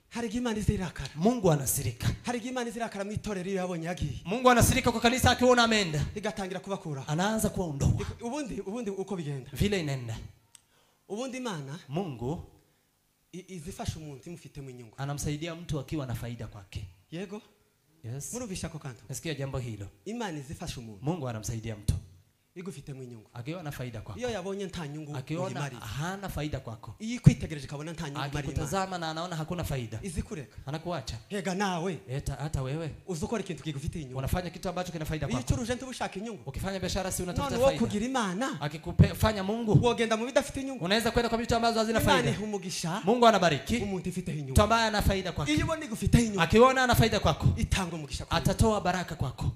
Hari Imana izirakara. Mungu anasirika. Hari Imana izirakara mu itorero iyo yabonye yagiye. Mungu anasirika kwa kanisa akiona ameenda. Igatangira kubakura. Anaanza kuwaondoa. Ubundi uko bigenda. Vile inaenda. Ubundi Imana Mungu izifasha umuntu imufitemo inyungu. Anamsaidia mtu akiwa na faida kwake. Yego? Yes. Murumvisha ko kantu. Nasikia jambo hilo. Imana izifasha umuntu. Mungu anamsaidia mtu. Igufitemo inyungu. Akiwa na faida kwako. Iyo yabonye nta nyungu akiona hana faida kwako. Iyo kwitegereje kabona nta nyungu mari. Akikutazama na anaona hakuna faida. Izikureka. Anakuacha. Hega nawe. Eta hata wewe. Uzukora ikintu kigufitiye inyungu. Unafanya kitu ambacho kina faida kwako. Iyo ucuruje ntubushaka inyungu. Ukifanya biashara si unatafuta None faida. wo kugira Imana. Akikufanya Mungu. Wogenda mu bidafite inyungu. Unaweza kwenda kwa vitu ambazo hazina faida. Imana ihumugisha. Mungu anabariki. Umuntu ifite inyungu. Mtu ambaye ana faida kwako. Iyo ubona igufite inyungu. Akiona ana faida kwako. Itanga umugisha kwako. Atatoa baraka kwako.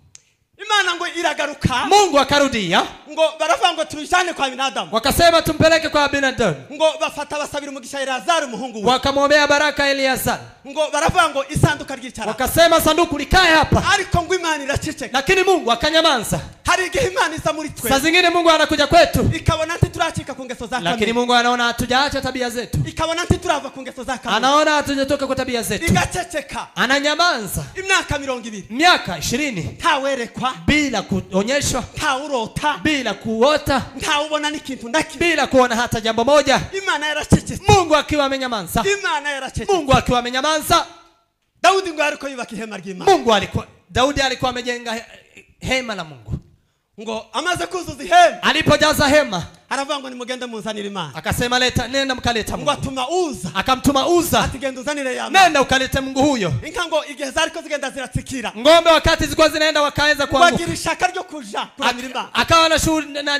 Imana ngo iragaruka. Mungu akarudia. Ngo baravuga ngo tujane kwa binadamu. Wakasema tumpeleke kwa binadamu. Ngo bafata basabira umugisha Elazar umuhungu we. Wakamwombea baraka Eliazar. Ngo baravuga ngo isanduka ryicara. Wakasema sanduku likae hapa. Ariko ngo Imana iraceceka. Lakini Mungu akanyamanza. Hari igihe Imana iza muri twe. Saa zingine Mungu anakuja kwetu. Ikabona ntituracika ku ngeso za kamere. Lakini Mungu anaona hatujaacha tabia zetu. Ikabona ntiturava ku ngeso za kamere. Anaona hatujatoka kwa tabia zetu. Igaceceka. Ananyamanza. Imyaka 20. Miaka 20. Ntawerekwa. Bila kuonyeshwa. Ntawurota. Bila kuota. Ntawubona n'ikintu ndaki. Bila kuona hata jambo moja. Imana yaracecetse. Mungu akiwa amenyamanza. Imana yaracecetse. Mungu akiwa amenyamanza. Daudi ngo ariko yubaka ihema ry'Imana. Mungu alikuwa Daudi alikuwa amejenga hema la Mungu. Ngo amaze kuzuza ihema. Alipojaza hema, aravuga ngo nimugende munzanire Imana. Akasema leta, nenda mkaleta Mungu. Ngo atuma Uza. Akamtuma Uza. Ati genda uzanire ya Mana. Nenda ukalete Mungu huyo. Inka ngo igihe zariko zigenda ziratsikira. Ngombe wakati zilikuwa zinaenda wakaanza kuanguka. Wagira ishaka ryo kuja kuramira Imana. Akawa na shughuli na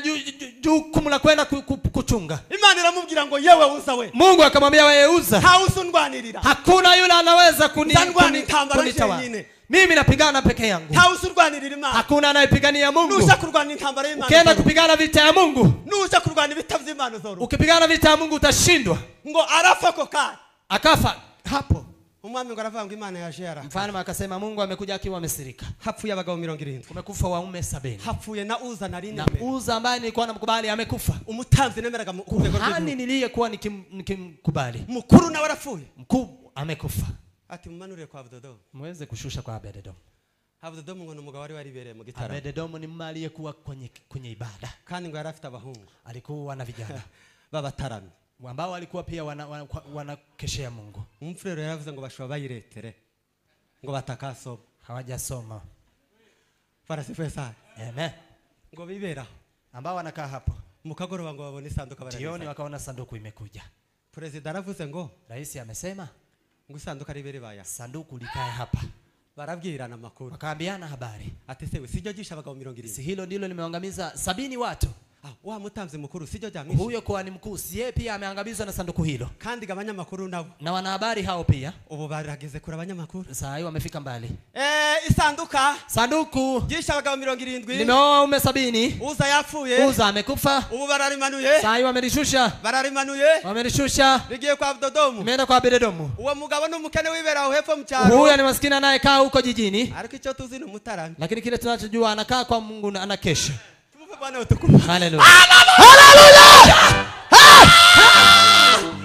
jukumu la kwenda kuchunga. Imana iramubwira ngo yewe Uza we. Mungu akamwambia wewe Uza. Hauzundwanirira. Hakuna yule anaweza kunitawala. Mimi napigana peke yangu. Hauzurwanirira Imana. Hakuna anayepigania Mungu. Nuja kurwana intambara y'Imana. Ukienda kupigana vita ya Mungu. Nuja kurwana ibita vy'Imana zoro. Ukipigana vita ya Mungu utashindwa. Ngo arafa koka. Akafa hapo. Umwami ngo aravuga ngo Imana yaje yaraka. Mfalme akasema Mungu amekuja akiwa amesirika. Hapfuye abagabo 70. Kumekufa waume 70. Hapfuye na Uza na Rine. Na Uza ambaye nilikuwa namkubali amekufa. Umutanzi nemeraga mu rwego rw'igihugu. Niliyekuwa nikimkubali. Mukuru nawe arapfuye. Mkuu amekufa. Ati mumanure kwa Abededomu. Muweze kushusha kwa Abededomu. Abededomu ngo numugabo wari waribereye mu gitaramo. Abededomu ni mume aliyekuwa kwenye ibada. Kandi ngo yarafite abahungu. Alikuwa na vijana babatarami ambao walikuwa pia wanakeshea Mungu. Umfurero yaravuze ngo bashobora bayiretere ngo batakasoma. Hawajasoma. Barasifuye sana. Amen. Ngo bibera ambao wanakaa hapo. Mukagoroba ngo babone isanduka barageza. Jioni wakaona sanduku imekuja. President aravuze ngo Rais amesema ngo isanduka ribere baya. Sanduku likae hapa. Barabwirana makuru. Wakaambiana habari. Ati sewe sijyo gisha abagabo 70. Si hilo ndilo limeangamiza 70 watu. Wa mutamzi mukuru sijyo jamisi. Huyo kuhani mkuu si yeye pia ameangamizwa na sanduku hilo. Kandi abanyamakuru nabo. Na wanahabari hao pia. Ubu barageze kuri abanyamakuru. Sasa hiyo wamefika mbali. Isanduka. Sanduku gisha abagabo 70. Limeoa waume 70. Uza yapfuye. Uza amekufa. Ubu bararimanuye. Sasa hiyo wamelishusha. Bararimanuye. Wamelishusha. Rigiye kwa Abededomu. Imeenda kwa Abededomu. Uwo mugabo n'umukene wibera aho hepfo mu cyaro. Huyo ni maskini anayekaa huko jijini. Ariko icyo tuzi ni umutarami. Lakini kile tunachojua anakaa kwa Mungu na anakesha. Bwana utukufu. Hallelujah. Hallelujah.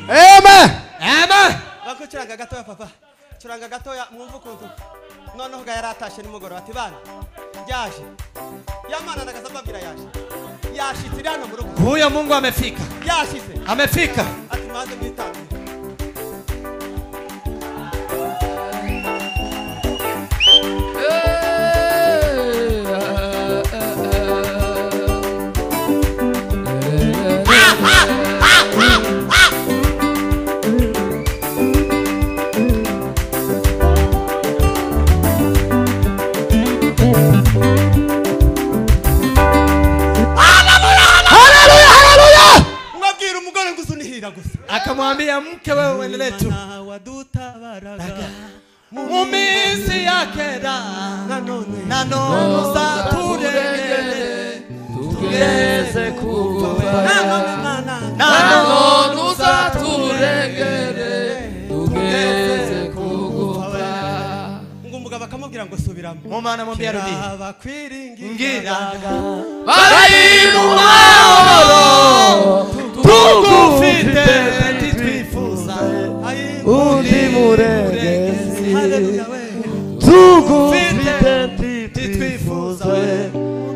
Amen. Amen. Bako curanga gatoya papa. Curanga gatoya mwumva ukuntu. Noneho ga yaratashe nimugoroba ati bana. Yaje. Yamana nagasababwira yaje. Yashitse hano mu rugo. Huyo Mungu amefika. Yashitse. Amefika. Ati maze mwitange. Akamwambia mke wewe uendelee tu. Mumisi yake da na nono za turegere tugeze kuva na nono za turegere tugeze kuva. Ngo umugabo akamubwira ngo subiramo. Mumana mwambia rudi. Abakwiringira bari mu mahoro tugufite twifuza undi murengezi tugufite twifuza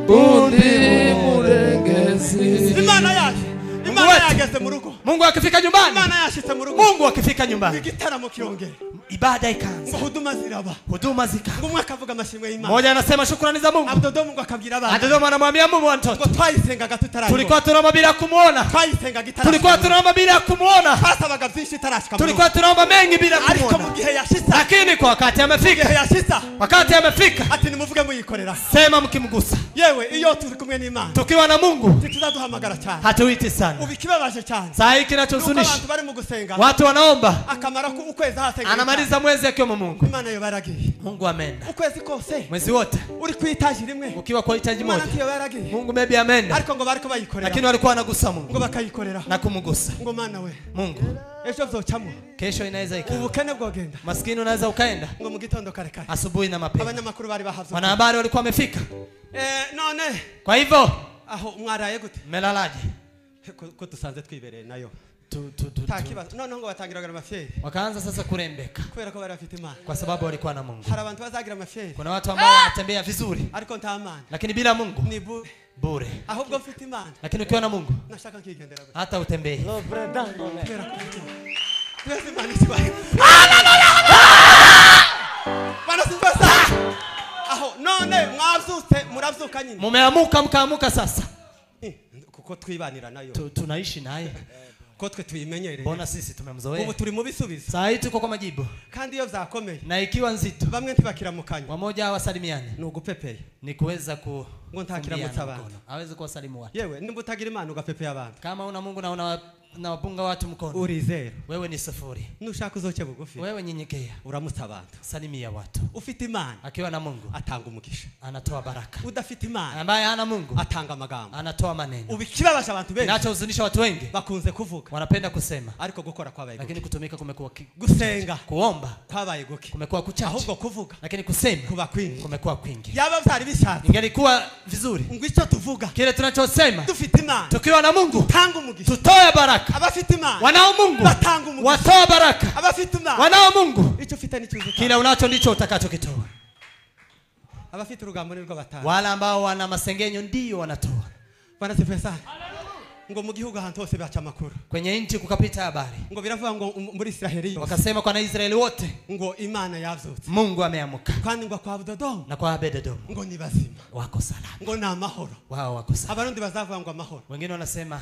undi murengezi. Imana yaje. Imana yageze mu rugo. Mungu akifika nyumbani. Imana yashitse mu rugo. Mungu akifika nyumbani. Igitaramo kirongera. Ibada ikaanza. Huduma ziraba. Huduma zikaanza. Ngo umwe akavuga amashimwe y'Imana. Mmoja anasema shukrani za Mungu. Abededomu ngo akabwira abana. Abededomu anamwambia mume wa mtoto. Ngo twayisengaga tutarashika. Tulikuwa tunaomba bila kumuona. Twayisengaga itarashika. Tulikuwa tunaomba bila kumuona. Twasabaga byinshi itarashika. Tulikuwa tunaomba mengi bila kumuona. Ariko mu gihe yashitse. Lakini kwa wakati amefika. Gihe yashitse. Wakati amefika. Ati nimuvuge muyikorera. Sema mkimgusa. Yewe iyo turi kumwe n'Imana. Tukiwa na Mungu. Tuzaduhamagara cyane. Hatuiti sana. Ubikibabaje cyane. Sasa Saa kinachohuzunisha, abantu bari mu gusenga, watu wanaomba, akamara ku ukwezi hasenga, anamaliza mwezi akiwa Mungu. Imana yo baragiye. Mungu ameenda. Ukwezi kose mwezi wote uri kwitaji rimwe, ukiwa kwa hitaji moja, Mungu maybe ameenda. Ariko ngo bariko bayikorera, lakini walikuwa wanagusa Mungu, ngo bakayikorera na kumgusa. Ngo mana we Mungu, ejo vyocamo, kesho inaweza ikawa. Ubukene bwogenda, maskini unaweza ukaenda. Ngo mu gitondo kare kare, asubuhi na mapema, abanyamakuru bari bahavye, wanahabari walikuwa wamefika. None kwa hivyo aho mwaraye gute? Mmelalaje? Ko tusanze twibereye nayo. Takibazo. None ngo batangiraga amafyeri. Wakaanza sasa kurembeka. Kubera ko bari bafite Imana. Kwa sababu walikuwa na Mungu. Hari abantu bazagira amafyeri. Kuna watu ambao wanatembea vizuri, ariko nta Imana. Lakini bila Mungu ni bure. Ahubwo mfite Imana. Lakini ukiwa na Mungu nashaka nkigendera gusa. Hata utembee. Twese Imana ikibaye. Bana sipasa. Aho none mwavyutse muravyuka nyine. Mumeamuka mkaamuka sasa. Kuko twibanira nayo. Tunaishi naye. Ko twe tuyimenyereye. Mbona sisi tumemzoea. Ubu turi mu bisubizo. Saa hii tuko kwa majibu. Kandi iyo vyakomeye. Na ikiwa nzito, bamwe ntibakiramukanya. Wamoja hawasalimiani. Ni ugupepeye. Ni kuweza ku ngo ntakiramutsa abantu. Hawezi kuwasalimu watu. Yewe nimba utagira Imana ugapepeye abantu. Kama una Mungu na unawapunga watu mkono, uri zero. Wewe ni sifuri. Nushaka uzoce bugufi. Wewe nyenyekea. Uramutsa abantu. Salimia watu. Ufite Imana akiwa na Mungu atanga umugisha. Anatoa baraka. Udafite Imana ambaye hana Mungu atanga amagambo. Anatoa maneno. Ubikibabaje abantu benshi. Kinachohuzunisha watu wengi, bakunze kuvuga, wanapenda kusema, ariko gukora kwabaye guke. Lakini kutumika kumekuwa gusenga, kuomba kwabaye guke. Kumekuwa kuchache. Ahubwo kuvuga, lakini kusema kuba kwingi. Kumekuwa kwingi. Yaba byari bishatse, ingelikuwa vizuri ngo icyo tuvuga, kile tunachosema, dufite Imana, tukiwa na Mungu, tanga umugisha, tutoe baraka. Abafite Imana, wanao Mungu, batanga umugisha, watoa baraka. Abafite Imana, wanao Mungu, icyo ufite nicyo uzutanga. Kile unacho ndicho utakachokitoa. Abafite urugambo nirwo batanga. Wale ambao wana masengenyo ndio wanatoa. Bwana sifiwe sana. Ngo mu gihugu ahantu hose baca amakuru. Kwenye nchi kukapita habari. Ngo biravuga ngo muri Israeli wakasema kwa Israeli wote ngo Imana yavyutse. Mungu ameamuka. Kandi ngo kwa Abededomu na kwa Abededomu ngo ni bazima. Wako salama. Ngo na amahoro. Wao wako salama. Abarundi bazavuga ngo amahoro. Wengine wanasema,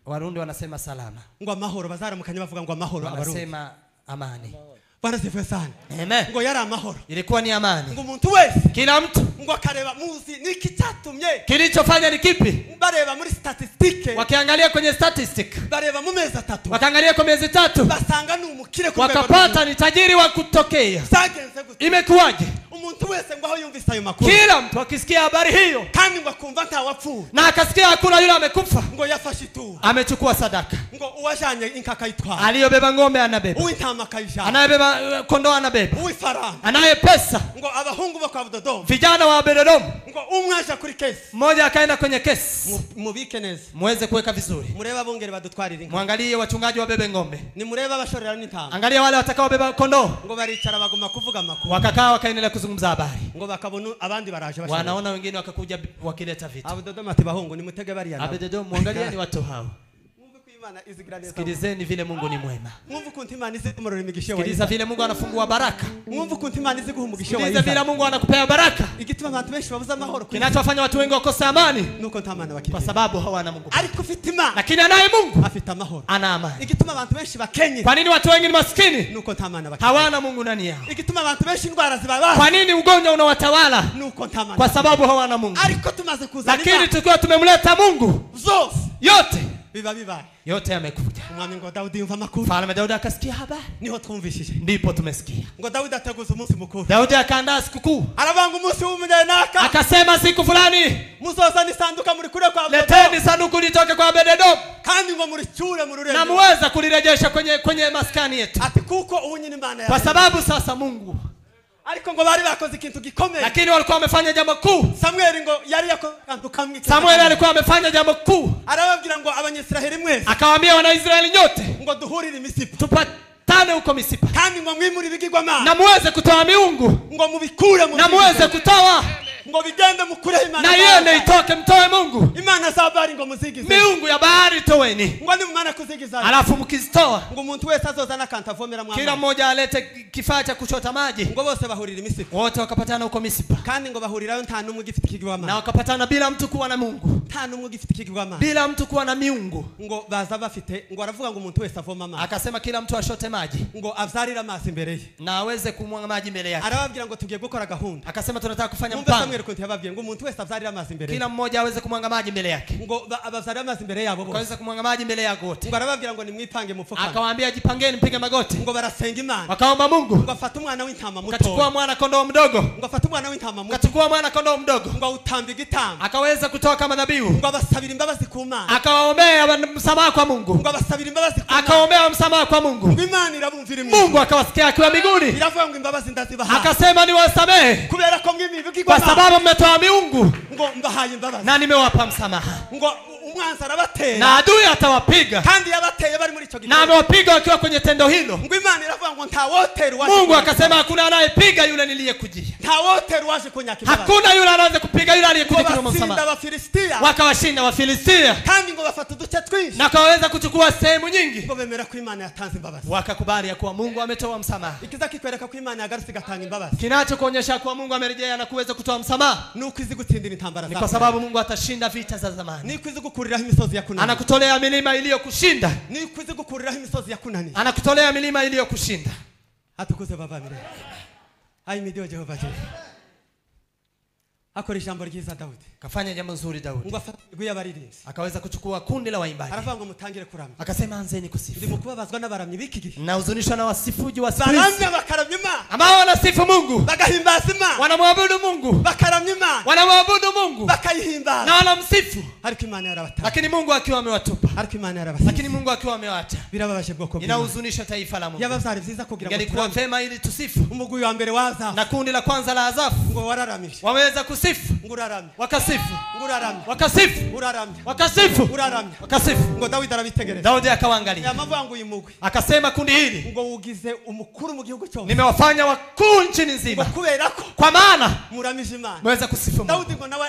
Warundi wanasema salama. Ngo amahoro bazaramukanye bavuga ngo amahoro Abarundi. Wanasema amani. Bwana sifiwe sana. Amen. Ngo yari amahoro. Ilikuwa ni amani. Ngo umuntu wese, kila mtu, ngo akareba muzi niki cyatumye. Kilichofanya ni kipi? Bareba muri statistike. Wakiangalia kwenye statistic. Bareba mu mezi atatu. Wakaangalia kwa miezi 3. Basanga ni umukire ku rwego. Wakapata ni tajiri wa kutokea. Byagenze gute? Imekuwaje? Umuntu wese ngo aho yumvise ayo makuru. Kila mtu akisikia habari hiyo, kandi ngo akumva nta wapfuye, na akasikia hakuna yule amekufa, ngo yafashe ituro, amechukua sadaka. Ngo uwajanye inka akayitwara, aliyobeba ng'ombe anabeba, uw'intama akayijana, anayebeba kondoo anabeba, uw'ifaranga, anaye pesa. Ngo abahungu bo kwa Abededomu, vijana wa Abededomu, ngo umwe aja kuri kesi, mmoja akaenda kwenye kesi. Mubike neza, muweze kuweka vizuri. Mureba abungeri badutwarira inka, muangalie wachungaji wabebe ng'ombe, ni mureba abashorera n'intama, angalia wale watakaobeba kondoo. Ngo baricara baguma kuvuga amakuru, wakakaa wakaendelea kuzungumza habari, ngo bakabona abandi baraje bashorera, wanaona wengine wakakuja wakileta vitu. Abededomu ati bahungu nimutege bariya nabo. Abededomu muangalie ni watu hao. Sikilizeni vile Mungu ni mwema. Mwumve ukuntu Imana izi kumurora imigisha wa. Sikiliza vile Mungu anafungua baraka. Mwumve ukuntu Imana izi guha umugisha wa. Sikiliza vile Mungu anakupea baraka. Igituma abantu benshi babuza amahoro. Kinachofanya watu wengi wakose amani nuko nta Mana bakiri. Kwa sababu hawana Mungu. Ariko ufite Imana. Lakini anaye Mungu afite amahoro. Ana amani. Igituma abantu benshi bakenye. Kwa nini watu wengi ni maskini? Nuko nta Mana bakiri. Hawana Mungu ndani yao. Igituma abantu benshi indwara zibabara. Kwa nini ugonjwa unawatawala? Nuko nta Mana. Kwa sababu hawana Mungu. Ariko tumaze kuzana. Lakini tukiwa tumemleta Mungu zose yote biba bibaye. Yote yamekuja. Umwami ngo Daudi yumva amakuru. Mfalme Daudi akasikia habari. Niho twumvishije. Ndipo tumesikia. Ngo Daudi ateguza umunsi mukuru. Daudi akaandaa sikukuu. Arabanga umunsi w'umunyenaka. Akasema siku fulani muzozana isanduka muri kure kwa Abededomu. Leteni sanduku litoke kwa Abededomu. Kandi ngo muricyure mu rurembo. Na muweza kulirejesha kwenye maskani yetu. Ati kuko ubu nyine Imana. Kwa sababu sasa Mungu. Ariko ngo bari bakoze ikintu gikomeye. Lakini walikuwa wamefanya jambo kuu. Samuel ngo yari yakoze akantu kamwe. Samuel alikuwa amefanya jambo kuu. Arababwira ngo Abanyisiraheli mwese. Akawaambia Wanaisraeli nyote ngo duhurire Misipa. Tupatane huko Misipa. Kandi ngo mwimure ibigirwamana. Na muweze kutoa miungu. Ngo mubikure mu. Na muweze kutoa. Ngo bigende mukure Imana. Na yende itoke mtoe Mungu. Imana za Baali ngo muzigize. Miungu ya bahari toweni. Ngo nimumana kuzigiza. Alafu mkizitoa. Ngo umuntu wese azozana akanta avomera mwa. Kila mmoja alete kifaa cha kuchota maji. Ngo bose bahurira Misipa. Wote wakapatana huko Misipa. Kandi ngo bahurirayo nta numwe gifite ikigirwamana. Na wakapatana bila mtu kuwa na Mungu. Nta numwe ugifite ikigirwamana. Bila mtu kuwa na miungu. Ngo baza bafite, ngo aravuga ngo umuntu wese avoma amazi. Akasema kila mtu ashote maji. Ngo avyarire amazi imbere ye. Na aweze kumwaga maji mbele yake. Arababwira ngo tugiye gukora gahunda. Akasema tunataka kufanya Mwumve mpango. Samuel kunti yababwiye ngo umuntu wese avyarire amazi imbere ye. Kila mmoja aweze kumwaga maji mbele yake. Ngo abavyarire amazi imbere yabo bose. Akaweza kumwaga maji mbele yao wote. Ngo arababwira ngo nimwipange mupfukame. Akawaambia jipangeni mpige magoti. Ngo barasenga Imana. Wakaomba Mungu. Ngo afate umwana w'intama muto. Akachukua mwana kondoo mdogo. Ngo afate umwana w'intama muto. Akachukua mwana kondoo mdogo. Ngo utamba igitambo. Akaweza kutoa kama dhabihu. Ngo abasabira imbabazi ku Mana. Akawaombea msamaha kwa Mungu. Ngo abasabira imbabazi ku Mana. Akaombea msamaha kwa Mungu. Ngo Imana irabumvira imwe. Mungu akawasikia akiwa mbinguni. Iravuga ngo imbabazi ndazibaha. Akasema niwasamehe. Kubera ko mwimibigirwa Kwa sababu mmetoa miungu. Ngo mbahaye imbabazi. Na nimewapa msamaha. Ngo umwanzi arabatera. Na adui atawapiga. Kandi yabateye bari muri ico Na gikorwa. amewapiga wakiwa kwenye tendo hilo. Ngo Imana iravuga ngo ntawotera uwaje. Mungu akasema hakuna anayepiga yule niliyekujia. Ntawotera uwaje kunyaka imbabazi. Hakuna yule anaweza kupiga yule aliyekuja Ngo kuomba batsinda msamaha. Abafilisitiya. Wakawashinda Wafilistia. Kandi ngo bafata uduce twinshi. Na kaweza kuchukua sehemu nyingi. Ngo bemera ko Imana yatanze imbabazi. Wakakubali ya kuwa Mungu ametoa msamaha. Ikiza kikwereka ko Imana yagarutse igatanga imbabazi. Kinachokuonyesha kuwa Mungu amerejea na kuweza kutoa msamaha. Nuko izi gutsindira intambara Ni zawe. kwa sababu Mungu atashinda vita za zamani. Niko izi gukuriraho imisozi yakunaniye. Anakutolea milima iliyokushinda. Niko izi gukuriraho imisozi yakunaniye. Anakutolea milima iliyokushinda. Atukuze baba mire. Ahimidiwe Jehova Jire. Akora ijambo ryiza Daudi. Kafanya jambo nzuri Daudi. Ngo afate imigwi y'abaririmbyi. Akaweza kuchukua kundi la waimbaji. Aravuga ngo mutangire kuramya. Akasema anzeni kusifu. Ndi mu kubabazwa n'abaramyi b'iki gihe. Nahuzunishwa na wasifuji wa siku hizi. Baramya bakaramya Imana. Ambao wanasifu Mungu. Bagahimbaza Imana. Wanamwabudu Mungu. Bakaramya Imana. Wanamwabudu Mungu. Bakayihimbaza. Na wanamsifu. Ariko Imana yarabataye. Lakini Mungu akiwa amewatupa. Ariko Imana yarabasize. Lakini Mungu akiwa amewaacha. Birababaje bwoko bw'Imana. Inahuzunisha taifa la Mungu. Yaba vyari vyiza kugira ngo Ingelikuwa turamye. vema ili tusifu. Umugwi wa mbere waza. Na kundi la kwanza la Azafu Ngo wararamije. wameweza kusifu. Ngo uraramye. Wakasifu. Ngo uraramye. Wakasifu. Uraramye. Wakasifu. Uraramye. Wakasifu. Ngo Dawidi arabitegereza. Daudi akawaangalia. Yamavuga ngo uyu mugwi. Akasema kundi hili Ngo ugize umukuru mu gihugu cyose. nimewafanya wakuu nchini Ngo nzima. kubera ko Kwa maana muramije Imana. mweza kusifu Mungu. Dawidi ngo nawe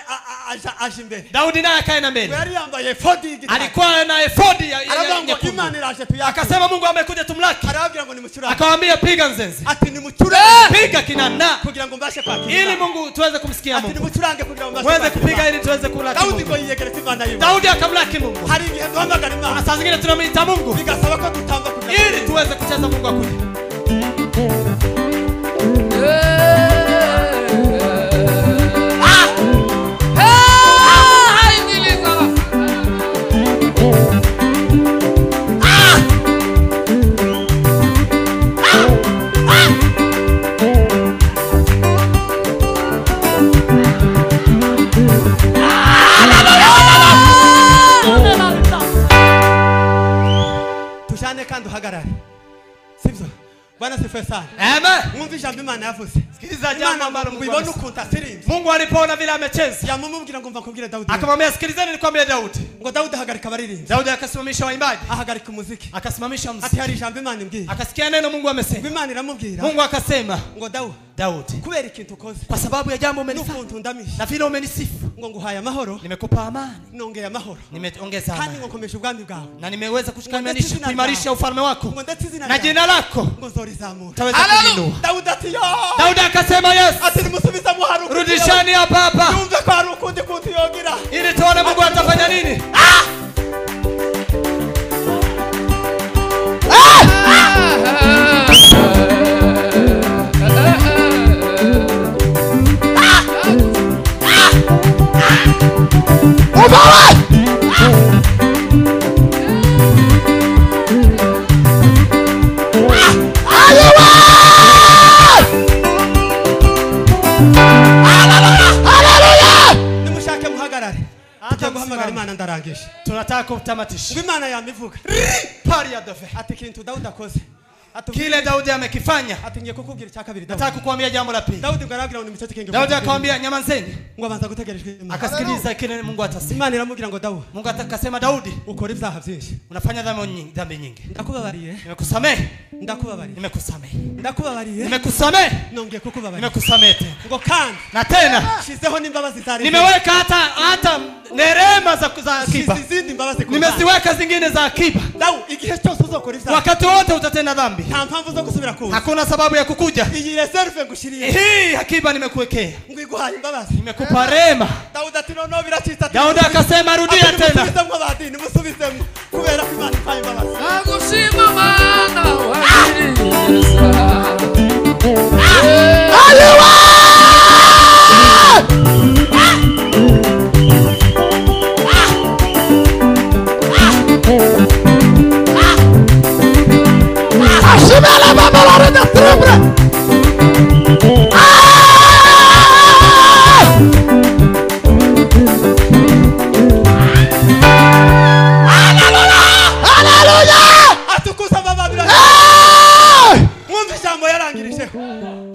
aje imbere. Daudi naye akaenda Ngo mbele. yari yambaye efodi y'igitare. Alikuwa na efodi ya Aravuga ngo nyekundu. Imana iraje tuyakire. Akasema Mungu amekuja tumlaki. Arababwira ngo nimucurange. Akawaambia piga nzenze. Ati nimucurange Piga kinanda kugira ngo mbashe kwakira. ili Mungu tuweze kumsikia Ati Mungu. nimucurange kugira ngo mbashe Muweze kwakira kupiga Imana. ili tuweze kulaki Daudi Mungu. ngo yiyegereza Imana yiwe. Daudi akamlaki Mungu. Hari igihe duhamagara Imana. Na saa zingine tunamuita Mungu Bigasaba ko dutamba kugira ngo ili tuweze kucheza Mungu akuje. Tujane kandi uhagarare. Sibyo? Bwana sifiwe sana. Amen. Mwumve ijambo Imana yavuze. Sikiliza jambo Imana ambalo ngo Mungu ibone amesema. ukuntu asirimbye. Mungu alipoona vile amecheza Yamumubwira ngo mva nkubwire Dawudi. akamwambia sikilizeni nikwambie Daudi. Ngo Dawudi ahagarika abaririmbyi. Daudi akasimamisha waimbaji, Ahagarika umuziki. akasimamisha Ati muziki, hari ijambo Imana imbwiye. akasikia neno Mungu Ngo amesema. Imana iramubwira Mungu akasema, ngo Dawudi Daudi, kubera ikintu ukoze kwa sababu ya jambo umenifanya n'ukuntu ndamije na vile umenisifu, ngo nguhaye amahoro nimekupa amani, nongeye amahoro nimeongeza kandi amani ngo nkomeje ubwami bwawe na nimeweza Ngo ndetse izina kuimarisha ufalme wako ngo ndetse izina na ryawe jina lako ngo nzorizamura. utaweza kuliinua. Dawudi ati yo. Daudi akasema yes, Ati nimusubize muharuku. rudishani hapa hapa Yumve ko hari ukundi kuntu yogira. ili tuone Mungu atafanya nini. Nimushake muhagarare. Tugiye guhamagara Imana ndarangije. Tunataka kutamatisha. Ngo Imana yamivuga. Pari ya dove. Ati ikintu Dawudi akoze. Ati Kile Daudi amekifanya, ati ngiye kukubwira icya kabiri Dawudi. nataka kukuambia jambo la pili. Dawudi ngo arabwira ngo nimuceceke kingi. Daudi akamwambia nyamazeni, Ngo abanza gutegerejwe Imana. akasikiliza kile Mungu atasema. Imana iramubwira ngo Dawudi Mungu atakasema, Daudi, ukora ibyaha byinshi. unafanya dhambi nyingi. Ndakubabariye. Nimekusamehe, Ndakubabariye. nimekusamehe, Ndakubabariye. nimekusamehe, Nongeye kukubabarira. nimekusamehe tena. Ngo kandi Na tena shizeho n'imbabazi zari. nimeweka hata nerema za akiba, Shize izindi mbabazi ku ruhande. nimeziweka zingine za akiba. Dawudi igihe cyose uzokora ibyaha Wakati wote utatenda dhambi, nta mpamvu zo gusubira kuza. hakuna sababu ya kukuja. Iyi reserve ngushiriye Hii akiba nimekuwekea, ngo iguhaye imbabazi. nimekupa rema. Dawudi ati ati noneho biracitse ati Daudi akasema rudia tena. Musubizemo badini musubizemo kubera ko Imana impaye imbabazi. Nagushima Mana wangiriye.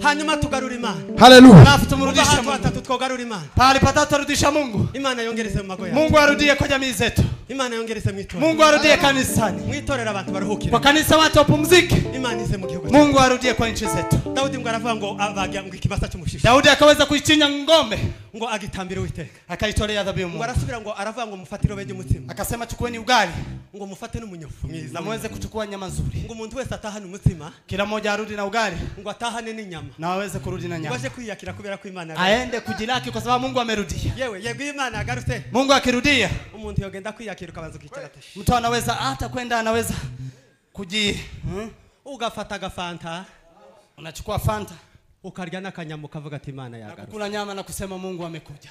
Hanyuma tugarura Imana. Haleluya. Alafu tumrudishe Mungu. Tugarura Imana. Pahali patatu arudisha Mungu. Imana yongereze mu mago yacu. Mungu arudie kwa jamii zetu. Imana yongereze mu itorero. Mungu arudie kanisani. Mu itorero abantu baruhukire. Kwa kanisa watu wapumzike. Imana ize mu gihugu. Mungu arudie kwa nchi zetu. Daudi ngo aravuga ngo abaga ngo ikibasa cy'umushisho. Daudi akaweza kuichinja ng'ombe ngo agitambire Uwiteka. Akaitolea dhabihu Mungu. Ngo arasubira ngo aravuga ngo mufatire robe ry'umutsima. Akasema chukueni ugali. Ngo mufate n'umunyofu mwiza. Na muweze kuchukua nyama nzuri. Ngo umuntu wese atahane umutsima. Kila mmoja arudi na ugali. Ngo atahane n'inyama. Na aweze kurudi na nyama. Ngo aje kwiyakira kubera ko Imana aende kujilaki kwa sababu Mungu amerudia. Yewe yego Imana agarutse. Mungu akirudia umuntu yogenda kwiyakira ukabanza ukicara ati. Mtu anaweza hata kwenda anaweza kuji ugafata agafanta. Unachukua fanta ukarya n'akanyama ukavuga ati Imana yagarutse. Kula nyama na kusema Mungu amekuja.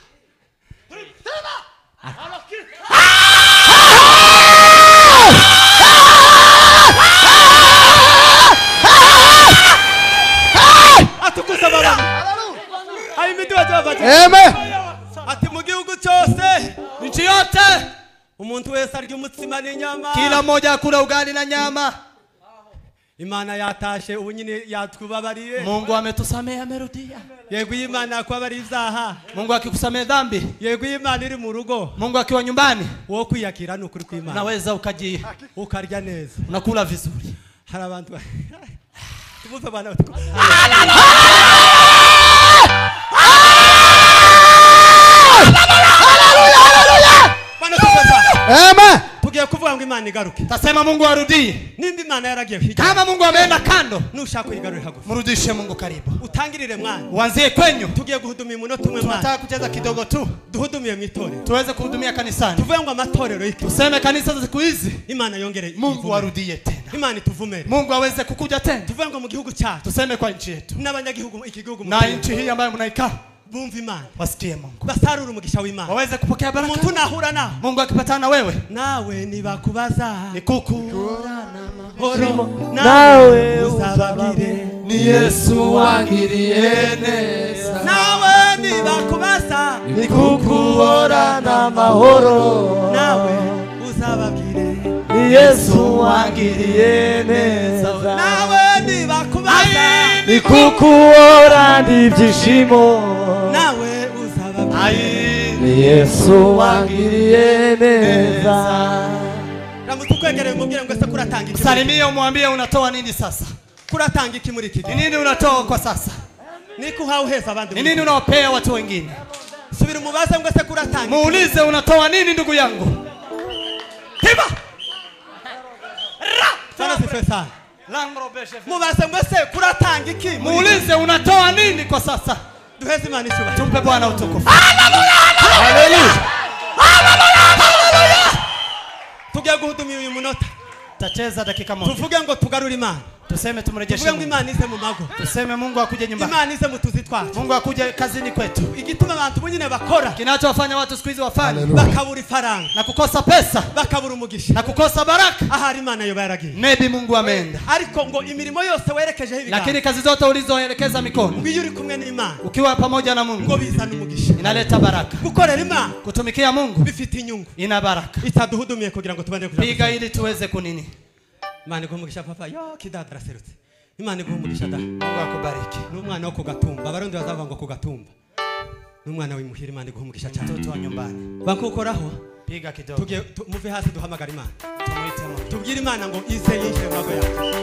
Atukuza baba. Amen. Ati mu gihugu cyose, nchi yote, umuntu wese arya umutsima n'inyama. Kila mmoja akula ugali na nyama. Imana yatashe ubu nyine yatubabariye. Mungu ametusamea amerudia. Yego Imana yakubabariye ibyaha. Mungu akikusamea dhambi. Yego Imana iri mu rugo. Mungu akiwa nyumbani. Wowe kwiyakira ni ukuri kw'Imana. Unaweza ukaji ukarya neza. Unakula vizuri. Hari abantu tubuze bana. Amen. Tugiye kuvuga ngo Imana igaruke. Tasema Mungu arudie. Nimba Imana yaragiye hirya. Kama Mungu ameenda kando, nushaka kuyigarura hagufi. Mrudishe Mungu karibu. Utangirire mwana. Uanzie kwenyu. Tugiye guhudumia umunota umwe mwana. Tunataka kucheza kidogo tu. Duhudumiye mu itorero. Tuweze kuhudumia kanisani. Tuvuge ngo amatorero iki. Tuseme kanisa za siku hizi. Imana yongere. Mungu arudie tena. Imana ituvumere. Mungu aweze kukuja tena. Tuvuge ngo mu gihugu cyacu. Tuseme kwa nchi yetu. N'abanyagihugu iki gihugu. Na nchi hii ambayo mnaikaa. Bumva Imana. Wasikie Mungu. Basarura umugisha w'Imana. Waweze kupokea baraka. Umuntu nahura nawe. Mungu akipatana na wewe. Nawe nibakubaza. Nikukura na mahoro. Nawe uzababwire. Ni Yesu wangiriye neza. Nawe nibakubaza. Nikukuora na mahoro. Nawe uzababwire. Ni Yesu wangiriye neza. Nawe nibakubaza. Nikukuora n'ibyishimo. Nawe uzababwire. Ni Yesu wangiriye neza. Ramutse ukwegereye umubwire ngo ese kuratanga iki? Salimia umwambie unatoa nini sasa? Kuratanga iki muri iki gihe? Ni nini unatoa kwa sasa? Nikuhawe heza abandi. Ni nini unawapea watu wengine? Subira umubaze ngo ese kuratanga. Muulize unatoa nini ndugu yangu? Tiba. Ra! Sana sifa sana. Mubaze ngo ese kuratanga iki? Muulize unatoa nini kwa sasa? Duheze Imana icyubahiro. Tumpe Bwana utukufu. Haleluya! Haleluya! Haleluya! Tugiye guhudumia uyu munota. Tutacheza dakika moja. Tuvuge ngo tugarure Imana. Tuseme tumrejeshe. Tuvuge ngo Imana ize mu mago. Tuseme Mungu akuje nyumbani. Imana ize mu tuzi twacu. Mungu akuje kazini kwetu. Igituma abantu bunyine bakora. Kinachowafanya watu siku hizi wafanye. Bakabura ifaranga. Na kukosa pesa. Bakabura umugisha. Na kukosa baraka. Ahari Imana yoba yaragiye. Maybe Mungu ameenda. Ariko ngo imirimo yose werekejeho ibiganza. Lakini kazi zote ulizoelekeza mikono. Ngo iyo uri kumwe n'Imana. Ukiwa pamoja na Mungu. Ngo bizana umugisha. Inaleta baraka. Gukorera Imana. Kutumikia Mungu. Bifite inyungu. Ina baraka. Itaduhudumiye kugira ngo tubane kuja. Piga ili tuweze kunini. Imana iguhe umugisha papa. Yo kidada araserutse. Imana iguhe umugisha da. Mungu akubariki. N'umwana wo kugatumba. Abarundi bazavuga ngo kugatumba. N'umwana w'imuhira Imana iguhe umugisha cyane. Mtoto wa nyumbani. Bakukoraho. Piga kidogo. Tugiye muve hasi duhamagara Imana. Tumuite Mungu. Tubwire Imana ngo ize yinjire mu mago yacu.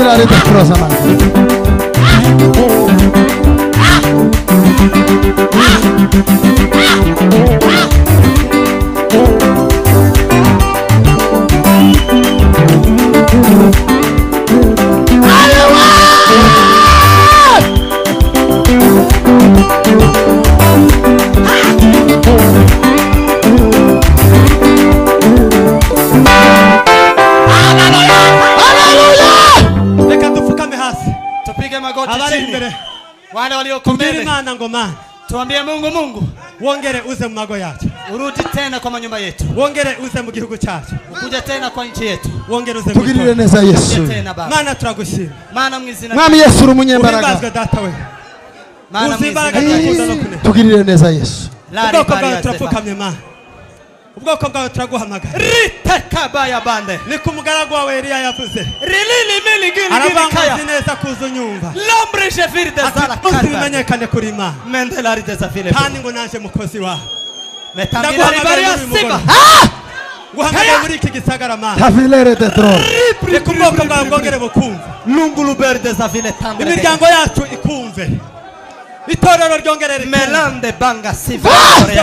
Tandilari de Frozama. Wale walioko mbele, tuambie Mungu, Mungu wongere uze mu mago yacu, urudi tena kwa manyumba yetu, wongere uze mu gihugu cyacu, ukuje tena kwa nchi yetu, wongere uze tugirire neza Yesu. Mana turagushima, Mana mwizina Mwami Yesu uri umunyembaraga, uhimbazwe data we, Mana imbaraga tugirire neza Yesu. Ubwoko bwawe turapfukamye Mana, ubwoko bwawe turaguhamagara. Ritakabaya bande ni ku mugaragu wawe Eliya yavuze rilili mili gili gili kaya neza kuzunyumva l'ombre jefir de sala karba bimenyekane kuri Imana mendelari de safile kandi ngo naje mukozi wawe metambira baria siba guhamagara muri iki gisagara Mana tafilere de tro reka ubwoko bwawe bwongere bukumve lunguluber de safile tandre imiryango yacu ikumve itorero ryongerere melande banga siva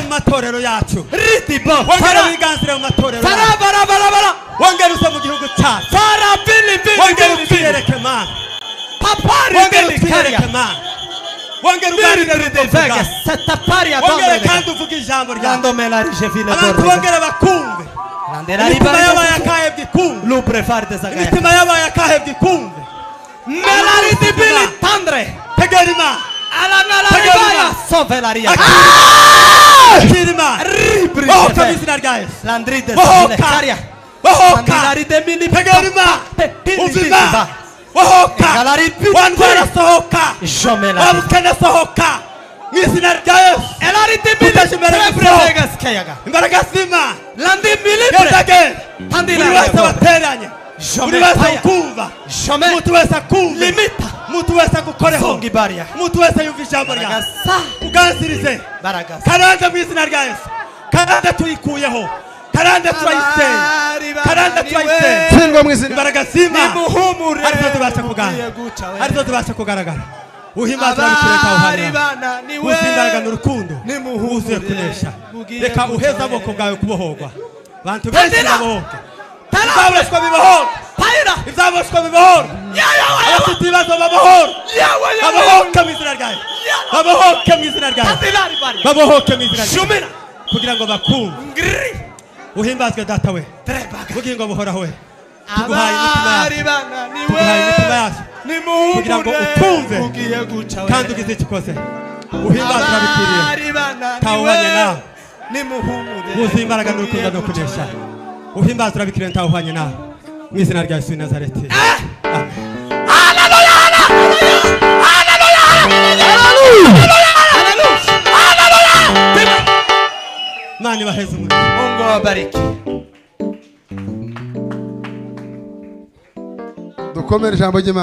mu matorero yacu ritibo wongere wiganzire mu matorero bara bara bara bara wongere uze mu gihugu cyacu fara bili bili wongere utwiyereke Mana papari wongere bili utwiyereke Mana wongere uganire de vega setapari wongere kandi uvuge ijambo ryawe lando melari jevile abantu bongere bakumve imitima y'abayakahebwe ikumve lubre far de zagaya imitima y'abayakahebwe ikumve melari di bili tandre tegera Imana Muntu wese agukoreho, muntu wese yumva ijambo ryawe uganzirize karande mu izina rya Yesu. Karande tuyikuyeho, karande turayiseye, karande turayiseye. Tsindwa mu izina imbaraga z'Imana arizo zibasha kuganira, arizo zibasha kugaragara. Uhimbaza abikireka uhamya wuzuye imbaraga n'urukundo wuzuye kunesha. Reka uheze amaboko bwawe kubohorwa, abantu benshi babohoke, ibyaboshywe bibohorwe, ibyaboshywe bibohorwe, abafite ibibazo babohorwe, babohoke mu izina rya Yesu, babohoke mu izina rya Yesu, babohoke mu izina rya Yesu, kugira ngo bakumve. Uhimbazwe data we, bugingo buhoraho we, tuguhaye imitima yacu, tuguhaye imitima yacu kugira ngo utumve kandi ugize icyo ukoze. Uhimbazwe abikwiriye, ntawuhanye nawe, wuzuye imbaraga n'urukundo no kunesha. Uhimbazwe abikwiriye, ntawuhanye nawe, mu izina rya Yesu w'i Nazareti. Amen. Imana ibaheze umugisha. Mungu awabariki. Dukomere ijambo ry'Imana.